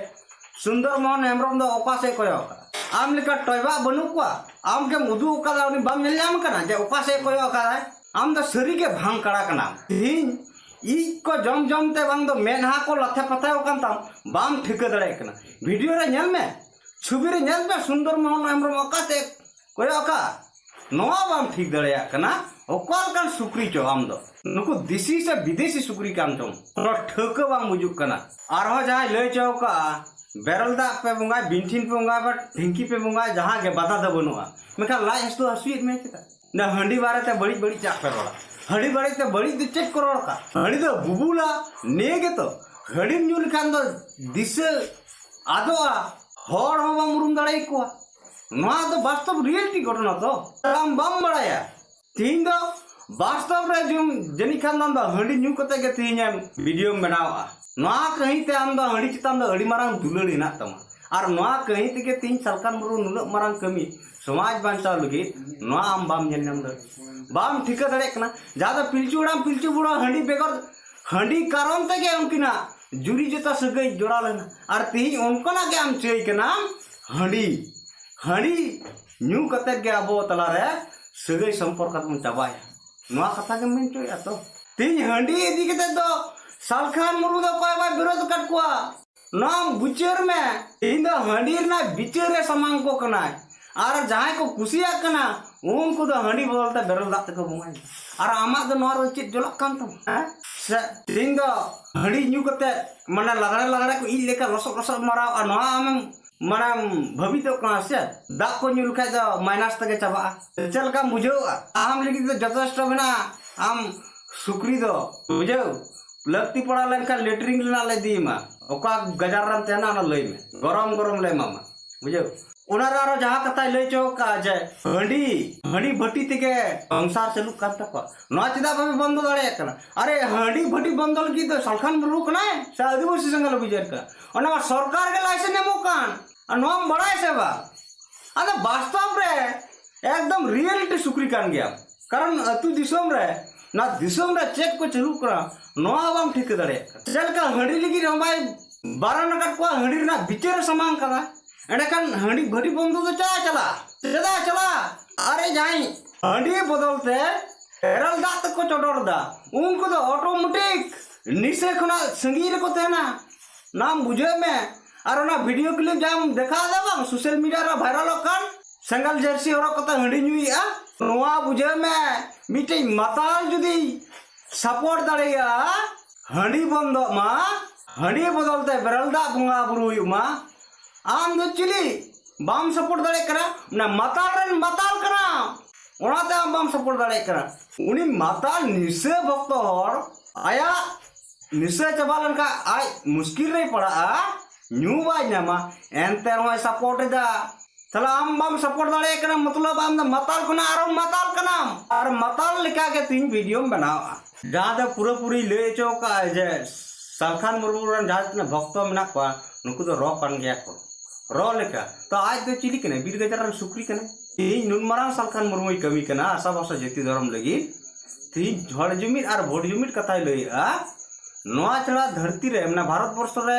ᱥᱩᱱᱫᱚᱨ ᱢᱳᱦᱚᱱ ᱦᱮᱢᱵᱨᱚᱢ ᱫᱚ ᱚᱠᱟ ᱥᱮᱫ ᱠᱚᱭᱚᱜ ᱠᱟᱜᱼᱟ? ᱟᱢ ᱞᱮᱠᱟ ᱴᱚᱭᱵᱟᱜ ᱵᱟᱹᱱᱩᱜ ᱠᱚᱣᱟ? ᱟᱢ ᱜᱮᱢ ᱩᱫᱩᱜ ᱟᱠᱟᱫᱟ, ᱩᱱᱤ ᱵᱟᱢ ᱧᱮᱞ ᱧᱟᱢ ᱠᱟᱱᱟ ᱡᱮ ᱚᱠᱟ ᱥᱮᱫ ᱠᱚᱭᱚᱜ ᱟᱠᱟᱫᱟᱭ? ᱟᱢ ᱫᱚ ᱥᱟᱹᱨᱤ ᱜᱮ ᱵᱷᱟᱝ ᱠᱟᱲᱟ ᱠᱟᱱᱟᱢ᱾ ᱛᱤᱦᱤᱧ ᱤᱡ ᱠᱚ ᱡᱚᱢ ᱡᱚᱢ ᱛᱮ ᱵᱟᱝ ᱫᱚ ᱢᱮᱫᱦᱟ ᱠᱚ ᱞᱟᱛᱷᱮ ᱯᱟᱛᱷᱮ ᱟᱠᱟᱱ ᱛᱟᱢ, ᱵᱟᱢ ᱴᱷᱤᱠᱟᱹ ᱫᱟᱲᱮᱭᱟᱜ ᱠᱟᱱᱟ᱾ ᱵᱷᱤᱰᱤᱭᱳ ᱨᱮ ᱧᱮᱞ ᱢᱮ, ᱪᱷᱚᱵᱤ ᱨᱮ ᱧᱮᱞ ᱢᱮ, ᱥᱩᱱᱫᱚᱨ ᱢᱳᱦᱚᱱ ᱦᱮᱢᱵᱨᱚᱢ ᱚᱠᱟ ᱥᱮᱫ ᱠᱚᱭᱚᱜ ᱟᱠᱟᱫ? ᱱᱚᱣᱟ ᱵᱟᱢ ᱴᱷᱤᱠ ᱫᱟᱲᱮᱭᱟᱜ ᱠᱟᱱᱟ, ᱚᱠᱟ ᱞᱮᱠᱟᱱ ᱥᱩᱠᱨᱤ ᱪᱚ ᱟᱢ ᱫᱚ? ᱱᱩᱠᱩ ᱫᱮᱥᱤ ᱥᱮ ᱵᱤᱫᱮᱥᱤ ᱥᱩᱠᱨᱤ ᱠᱟᱱ ᱪᱚᱢ, ᱱᱚᱣᱟ ᱴᱷᱟᱹᱣᱠᱟᱹ ᱵᱟᱝ ᱵᱩᱡᱩᱜ ᱠᱟᱱᱟ᱾ ᱟᱨᱦᱚᱸ ᱡᱟᱦᱟᱸᱭ ᱞᱟᱹᱭ ᱪᱚ ᱠᱟᱜᱼᱟ, ᱵᱮᱨᱮᱞ ᱫᱟᱜ ᱯᱮ ᱵᱚᱸᱜᱟᱭ, ᱵᱤᱱᱴᱷᱤᱱ ᱯᱮ ᱵᱚᱸᱜᱟᱭ, ᱵᱟ ᱰᱷᱤᱝᱠᱤ ᱯᱮ ᱵᱚᱸᱜᱟᱭ, ᱡᱟᱦᱟᱸ ᱜᱮ ᱵᱟᱫᱷᱟ ᱫᱚ ᱵᱟᱹᱱᱩᱜᱼᱟ, ᱢᱮᱱᱠᱷᱟᱱ ᱞᱟᱡ ᱦᱟᱹᱥᱩ ᱦᱟᱹᱥᱩᱭᱮᱫ ᱢᱮᱭᱟ ᱪᱮᱫᱟᱜ? ᱱᱟ ᱦᱟᱺᱰᱤ ᱵᱟᱨᱮᱛᱮ ᱵᱟᱹᱲᱤᱡ ᱵᱟᱹᱲᱤᱡ ᱪᱟᱜ ᱯᱮ ᱨᱚᱲᱟ᱾ ᱦᱟᱺᱰᱤ ᱵᱟᱨᱮᱛᱮ ᱵᱟᱹᱲᱤᱡ ᱫᱚ ᱪᱮᱫ ᱠᱚ ᱨᱚᱲ ᱠᱟᱜ? ᱦᱟᱺᱰᱤ ᱫᱚ ᱵᱩᱵᱩᱞᱟ, ᱱᱤᱭᱟᱹ ᱜᱮᱛᱚ᱾ ᱦᱟᱺᱰᱤᱢ ᱧᱩ ᱞᱮᱠᱷᱟᱱ ᱫᱚ ᱫᱤᱥᱟᱹ ᱟᱫᱚᱜᱼᱟ, ᱦᱚᱲ ᱦᱚᱸ ᱵᱟᱢ ᱩᱨᱩᱢ ᱫᱟᱲᱮᱭᱟᱠᱚᱣᱟ᱾ ᱱᱚᱣᱟ ᱫᱚ ᱵᱟᱥᱛᱚᱵ ᱨᱤᱭᱮᱞᱤᱴᱤ ᱜᱷᱚᱴᱚᱱᱟ ᱛᱚ, ᱟᱢ ᱵᱟᱢ ᱵᱟᱲᱟᱭᱟ᱾ ᱛᱤᱦᱤᱧ ᱫᱚ ᱵᱟᱥᱛᱚᱵ ᱨᱮ ᱡᱩᱢ-, ᱡᱟᱹᱱᱤᱡ ᱠᱷᱟᱱ ᱫᱚ ᱟᱢ ᱫᱚ ᱦᱟᱺᱰᱤ ᱧᱩ ᱠᱟᱛᱮ ᱜᱮ ᱛᱤᱦᱤᱧ ᱮᱢ ᱵᱷᱤᱰᱤᱭᱳᱢ ᱵᱮᱱᱟᱣᱟ᱾ ᱱᱚᱣᱟ ᱠᱟᱹᱦᱤ ᱛᱮ ᱟᱢ ᱫᱚ ᱦᱟᱺᱰᱤ ᱪᱮᱛᱟᱱ ᱫᱚ ᱟᱹᱰᱤ ᱢᱟᱨᱟᱝ ᱫᱩᱞᱟᱹᱲ ᱦᱮᱱᱟᱜ ᱛᱟᱢᱟ᱾ ᱟᱨ ᱱᱚᱣᱟ ᱠᱟᱹᱦᱤ ᱛᱮᱜᱮ ᱛᱤᱦᱤᱧ ᱥᱟᱞᱠᱷᱟᱱ ᱢᱩᱨᱢᱩ ᱱᱩᱱᱟᱹᱜ ᱢᱟᱨᱟᱝ ᱠᱟᱹᱢᱤ ᱥᱚᱢᱟᱡᱽ ᱵᱟᱧᱪᱟᱣ ᱞᱟᱹᱜᱤᱫ, ᱱᱚᱣᱟ ᱟᱢ ᱵᱟᱢ ᱧᱮᱞ ᱧᱟᱢ ᱫᱟᱲᱮᱭᱟᱜ, ᱵᱟᱢ ᱴᱷᱤᱠᱟᱹ ᱫᱟᱲᱮᱭᱟᱜ ᱠᱟᱱᱟ᱾ ᱡᱟᱦᱟᱸ ᱫᱚ ᱯᱤᱞᱪᱩ ᱦᱟᱲᱟᱢ ᱯᱤᱞᱪᱩ ᱵᱩᱲᱦᱤ ᱦᱟᱺᱰᱤ ᱵᱮᱜᱚᱨ, ᱦᱟᱺᱰᱤ ᱠᱟᱨᱚᱱ ᱛᱮᱜᱮ ᱩᱱᱠᱤᱱᱟᱜ ᱡᱩᱨᱤ ᱡᱚᱛᱟ ᱥᱟᱹᱜᱟᱹᱭ ᱡᱚᱲᱟᱣ ᱞᱮᱱᱟ᱾ ᱟᱨ ᱛᱤᱦᱤᱧ ᱚᱱᱠᱟᱱᱟᱜ ᱜᱮ ᱟᱢ ᱪᱟᱹᱭ ᱠᱟᱱᱟᱢ, ᱦᱟᱺᱰᱤ, ᱦᱟᱺᱰᱤ ᱧᱩ ᱠᱟᱛᱮᱫ ᱜᱮ ᱟᱵᱚ ᱛᱟᱞᱟᱨᱮ ᱥᱟᱹᱜᱟᱹᱭ ᱥᱚᱢᱯᱚᱨᱠᱚ ᱵᱚᱱ ᱪᱟᱵᱟᱭᱟ᱾ ᱱᱚᱣᱟ ᱠᱟᱛᱷᱟ ᱜᱮᱢ ᱢᱮᱱ ᱦᱚᱪᱚᱭᱮᱫᱼᱟ ᱛᱚ? ᱛᱤᱦᱤᱧ ᱦᱟᱺᱰᱤ ᱤᱫᱤ ᱠᱟᱛᱮᱫ ᱫᱚ ᱥᱟᱞᱠᱷᱟᱱ ᱢᱩᱨᱢᱩ ᱫᱚ ᱚᱠᱚᱭ ᱵᱟᱭ ᱵᱤᱨᱳᱫ ᱟᱠᱟᱫ ᱠᱚᱣᱟ᱾ ᱱᱚᱣᱟ ᱵᱤᱪᱟᱹᱨ ᱢᱮ᱾ ᱤᱧ ᱫᱚ ᱦᱟᱺᱰᱤ ᱨᱮᱱᱟᱜ ᱵᱤᱪᱟᱹᱨ ᱨᱮ ᱥᱟᱢᱟᱝ ᱠᱚ ᱠᱟᱱᱟᱭ᱾ ᱟᱨ ᱡᱟᱦᱟᱸᱭ ᱠᱚ ᱠᱩᱥᱤᱭᱟᱜ ᱠᱟᱱᱟ, ᱩᱱᱠᱩ ᱫᱚ ᱦᱟᱺᱰᱤ ᱵᱚᱫᱚᱞ ᱛᱮ ᱵᱮᱨᱮᱞ ᱫᱟᱜ ᱛᱮᱠᱚ ᱵᱚᱸᱜᱟᱭᱟ᱾ ᱟᱨ ᱟᱢᱟᱜ ᱫᱚ ᱱᱚᱣᱟ ᱨᱮ ᱪᱮᱫ ᱡᱚᱞᱟᱜ ᱠᱟᱱ ᱛᱟᱢᱟ? ᱦᱮᱸ? ᱥᱮ ᱛᱮᱦᱮᱧ ᱫᱚ ᱦᱟᱺᱰᱤ ᱧᱩ ᱠᱟᱛᱮ, ᱢᱟᱱᱮ, ᱞᱟᱜᱽᱲᱮ ᱞᱟᱜᱽᱲᱮ ᱠᱚ ᱤᱡ ᱞᱮᱠᱟ ᱞᱚᱥᱚᱫ ᱞᱚᱥᱚᱫ ᱢᱟᱨᱟᱣ, ᱟᱨ ᱱᱚᱣᱟ ᱟᱢᱮᱢ, ᱢᱟᱱᱮᱢ ᱵᱷᱟᱹᱵᱤᱛᱚᱜ ᱠᱟᱱᱟ ᱥᱮ? ᱫᱟᱜ ᱠᱚ ᱧᱩ ᱞᱮᱠᱷᱟᱡ ᱫᱚ ᱢᱟᱭᱱᱟᱥ ᱛᱮᱜᱮ ᱪᱟᱵᱟᱜᱼᱟ᱾ ᱪᱮᱫ ᱞᱮᱠᱟᱢ ᱵᱩᱡᱷᱟᱹᱣᱟ? ᱟᱢ ᱞᱟᱹᱜᱤᱫ ᱫᱚ ᱡᱚᱛᱷᱮᱥᱴᱚ ᱢᱮᱱᱟᱜᱼᱟ᱾ ᱟᱢ ᱥᱩᱠᱨᱤ ᱫᱚ, ᱵᱩᱡᱷᱟᱹᱣ, ᱞᱟᱹᱠᱛᱤ ᱯᱟᱲᱟᱣ ᱞᱮᱱᱠᱷᱟᱱ ᱞᱮᱴᱨᱤᱱ ᱨᱮᱱᱟᱜ ᱞᱮ ᱤᱫᱤᱭᱟᱢᱟ, ᱚᱠᱟ ᱜᱟᱡᱟᱲ ᱨᱮᱢ ᱛᱟᱦᱮᱱᱟ ᱚᱱᱟ ᱞᱟᱹᱭ ᱢᱮ, ᱜᱚᱨᱚᱢ ᱜᱚᱨᱚᱢ ᱞᱮ ᱮᱢᱟᱢᱟ, ᱵᱩᱡᱷᱟᱹᱣ᱾ ᱚᱱᱟ ᱨᱮ ᱟᱨᱚ ᱡᱟᱦᱟᱸ ᱠᱟᱛᱷᱟᱭ ᱞᱟᱹᱭ ᱦᱚᱪᱚ ᱠᱟᱜᱼᱟ ᱡᱮ ᱦᱟᱺᱰᱤ, ᱦᱟᱺᱰᱤ ᱵᱷᱟᱹᱴᱤ ᱛᱮᱜᱮ ᱥᱚᱝᱥᱟᱨ ᱪᱟᱹᱞᱩᱜ ᱠᱟᱱ ᱛᱟᱠᱚᱣᱟ, ᱱᱚᱣᱟ ᱪᱮᱫᱟᱜ ᱵᱟᱯᱮ ᱵᱚᱱᱫᱚ ᱫᱟᱲᱮᱭᱟᱜ ᱠᱟᱱᱟ? ᱟᱨᱮ, ᱦᱟᱺᱰᱤ ᱵᱷᱟᱹᱴᱤ ᱵᱚᱱᱫᱚ ᱞᱟᱹᱜᱤᱫ ᱫᱚ ᱥᱟᱞᱠᱷᱟᱱ ᱢᱩᱨᱢᱩ ᱠᱟᱱᱟᱭ ᱥᱮ ᱟᱹᱫᱤᱵᱟᱹᱥᱤ ᱥᱮᱸᱜᱮᱞ ᱚᱵᱷᱤᱡᱟᱱ ᱠᱟᱱᱟ? ᱚᱱᱟ ᱢᱟ ᱥᱚᱨᱠᱟᱨ ᱜᱮ ᱞᱟᱭᱥᱮᱱᱥ ᱮᱢᱚᱜ ᱠᱟᱱ᱾ ᱟᱨ ᱱᱚᱣᱟᱢ ᱵᱟᱲᱟᱭ ᱥᱮ ᱵᱟᱝ? ᱟᱫᱚ ᱵᱟᱥᱛᱚᱵ ᱨᱮ ᱮᱠᱫᱚᱢ ᱨᱤᱭᱮᱞᱤᱴᱤ ᱥᱩᱠᱨᱤ ᱠᱟᱱ ᱜᱮᱭᱟᱢ᱾ ᱠᱟᱨᱚᱱ ᱟᱹᱛᱩ ᱫᱤᱥᱚᱢ ᱨᱮ, ᱱᱚᱣᱟ ᱫᱤᱥᱚᱢ ᱨᱮ ᱪᱮᱫ ᱠᱚ ᱪᱟᱹᱞᱩᱜ ᱠᱟᱱᱟ, ᱱᱚᱣᱟ ᱵᱟᱢ ᱴᱷᱤᱠᱟᱹ ᱫᱟᱲᱮᱭᱟᱜ ᱠᱟᱱᱟ᱾ ᱪᱮᱫ ᱞᱮᱠᱟ ᱦᱟᱺᱰᱤ ᱞᱟᱹᱜᱤᱫ ᱦᱚᱸ ᱵᱟᱭ ᱵᱟᱨᱚᱱ ᱟᱠᱟᱫ ᱠᱚᱣᱟ, ᱦᱟᱺᱰᱤ ᱨᱮᱱᱟᱜ ᱵᱤᱪᱟᱹᱨ ᱮ ᱥᱟᱢᱟᱝ ᱠᱟᱫᱟ᱾ ᱮᱸᱰᱮᱠᱷᱟᱱ ᱦᱟᱺᱰᱤ ᱵᱷᱟᱹᱴᱤ ᱵᱚᱱᱫᱚ ᱫᱚ ᱪᱮᱫᱟᱜ ᱪᱟᱞᱟᱜᱼᱟ? ᱪᱮᱫᱟᱜ ᱪᱟᱞᱟᱜᱼᱟ? ᱟᱨᱮ ᱡᱟᱦᱟᱸᱭ ᱦᱟᱺᱰᱤ ᱵᱚᱫᱚᱞ ᱛᱮ ᱵᱮᱨᱮᱞ ᱫᱟᱜ ᱛᱮᱠᱚ ᱪᱚᱰᱚᱨ ᱮᱫᱟ, ᱩᱱᱠᱩ ᱫᱚ ᱚᱴᱳᱢᱮᱴᱤᱠ ᱱᱤᱥᱟᱹ ᱠᱷᱚᱱᱟᱜ ᱥᱟᱺᱜᱤᱧ ᱨᱮᱠᱚ ᱛᱟᱦᱮᱱᱟ᱾ ᱱᱚᱣᱟᱢ ᱵᱩᱡᱷᱟᱹᱣ ᱢᱮ᱾ ᱟᱨ ᱚᱱᱟ ᱵᱷᱤᱰᱤᱭᱳ ᱠᱞᱤᱯ ᱡᱟᱦᱟᱸᱢ ᱫᱮᱠᱷᱟᱣ ᱮᱫᱟ ᱵᱟᱝ, ᱥᱳᱥᱟᱞ ᱢᱤᱰᱤᱭᱟ ᱨᱮ ᱵᱷᱟᱭᱨᱟᱞᱚᱜ ᱠᱟᱱ, ᱥᱮᱸᱜᱮᱞ ᱡᱟᱹᱨᱥᱤ ᱦᱚᱨᱚᱜ ᱠᱟᱛᱮ ᱦᱟᱺᱰᱤ ᱧᱩᱭᱮᱫᱼᱟ, ᱱᱚᱣᱟ ᱵᱩᱡᱷᱟᱹᱣ ᱢᱮ, ᱢᱤᱫᱴᱮᱡ ᱢᱟᱛᱟᱞ ᱡᱩᱫᱤ ᱥᱟᱯᱳᱨᱴ ᱫᱟᱲᱮᱭᱟᱜᱼᱟ, ᱦᱟᱺᱰᱤ ᱵᱚᱱᱫᱚᱜ ᱢᱟ, ᱦᱟᱺᱰᱤ ᱵᱚᱫᱚᱞ ᱛᱮ ᱵᱮᱨᱮᱞ ᱫᱟᱜ ᱵᱚᱸᱜᱟ ᱵᱩᱨᱩ ᱦᱩᱭᱩᱜ ᱢᱟ, ᱟᱢ ᱫᱚ ᱪᱤᱞᱤ? ᱵᱟᱢ ᱥᱟᱯᱳᱨᱴ ᱫᱟᱲᱮᱭᱟᱜ ᱠᱟᱱᱟ, ᱢᱟᱱᱮ ᱢᱟᱛᱟᱞ ᱨᱮᱱ ᱢᱟᱛᱟᱞ ᱠᱟᱱᱟᱢ, ᱚᱱᱟᱛᱮ ᱟᱢ ᱵᱟᱢ ᱥᱟᱯᱳᱨᱴ ᱫᱟᱲᱮᱭᱟᱜ ᱠᱟᱱᱟ᱾ ᱩᱱᱤ ᱢᱟᱛᱟᱞ ᱱᱤᱥᱟᱹ ᱵᱷᱚᱠᱛᱚ ᱦᱚᱲ ᱟᱭᱟᱜ ᱱᱤᱥᱟᱹ ᱪᱟᱵᱟ ᱞᱮᱱᱠᱷᱟᱱ ᱟᱡ ᱢᱩᱥᱠᱤᱞ ᱨᱮᱭ ᱯᱟᱲᱟᱜᱼᱟ, ᱧᱩ ᱵᱟᱭ ᱧᱟᱢᱟ, ᱮᱱᱛᱮ ᱨᱮᱦᱚᱸᱭ ᱥᱟᱯᱳᱨᱴ ᱮᱫᱟ᱾ ᱛᱟᱦᱞᱮ ᱟᱢ ᱵᱟᱢ ᱥᱟᱯᱳᱨᱴ ᱫᱟᱲᱮᱭᱟᱜ ᱠᱟᱱᱟ, ᱢᱚᱛᱞᱚᱵ ᱟᱢ ᱫᱚ ᱢᱟᱛᱟᱞ ᱠᱷᱚᱱᱟᱜ ᱟᱨᱚ ᱢᱟᱛᱟᱞ ᱠᱟᱱᱟᱢ, ᱟᱨ ᱢᱟᱛᱟᱞ ᱞᱮᱠᱟ ᱜᱮ ᱛᱤᱦᱤᱧ ᱵᱷᱤᱰᱤᱭᱳᱢ ᱵᱮᱱᱟᱣᱟ᱾ ᱡᱟᱦᱟᱸ ᱫᱚ ᱯᱩᱨᱟᱹᱯᱩᱨᱤ ᱞᱟᱹᱭ ᱦᱚᱪᱚ ᱠᱟᱜᱼᱟ ᱡᱮ ᱥᱟᱞᱠᱷᱟᱱ ᱢᱩᱨᱢᱩ ᱨᱮᱱ ᱡᱟᱦᱟᱸ ᱛᱤᱱᱟᱹᱜ ᱵᱷᱚᱠᱛᱚ ᱢᱮᱱᱟᱜ ᱠᱚᱣᱟ, ᱱᱩᱠᱩ ᱫᱚ ᱨᱚ ᱠᱟᱱ ᱜᱮᱭᱟ ᱠᱚ, ᱨᱚ ᱞᱮᱠᱟ᱾ ᱛᱚ ᱟᱡ ᱫᱚ ᱪᱤᱞᱤ ᱠᱟᱱᱟᱭ? ᱵᱤᱨ ᱜᱟᱡᱟᱲ ᱨᱮᱱ ᱥᱩᱠᱨᱤ ᱠᱟᱱᱟᱭ᱾ ᱛᱤᱦᱤᱧ ᱱᱩᱱ ᱢᱟᱨᱟᱝ ᱥᱟᱞᱠᱷᱟᱱ ᱢᱩᱨᱢᱩᱭ ᱠᱟᱹᱢᱤ ᱠᱟᱱᱟ ᱟᱥᱟ ᱵᱷᱟᱥᱟ ᱡᱟᱹᱛᱤ ᱫᱷᱚᱨᱚᱢ ᱞᱟᱹᱜᱤᱫ, ᱛᱤᱦᱤᱧ ᱦᱚᱲ ᱡᱩᱢᱤᱫ ᱟᱨ ᱵᱷᱳᱴ ᱡᱩᱢᱤᱫ ᱠᱟᱛᱷᱟᱭ ᱞᱟᱹᱭᱮᱜᱼᱟ᱾ ᱱᱚᱣᱟ ᱪᱷᱟᱲᱟ ᱫᱷᱟᱹᱨᱛᱤ ᱨᱮ, ᱢᱟᱱᱮ ᱵᱷᱟᱨᱚᱛ ᱵᱚᱨᱥᱚ ᱨᱮ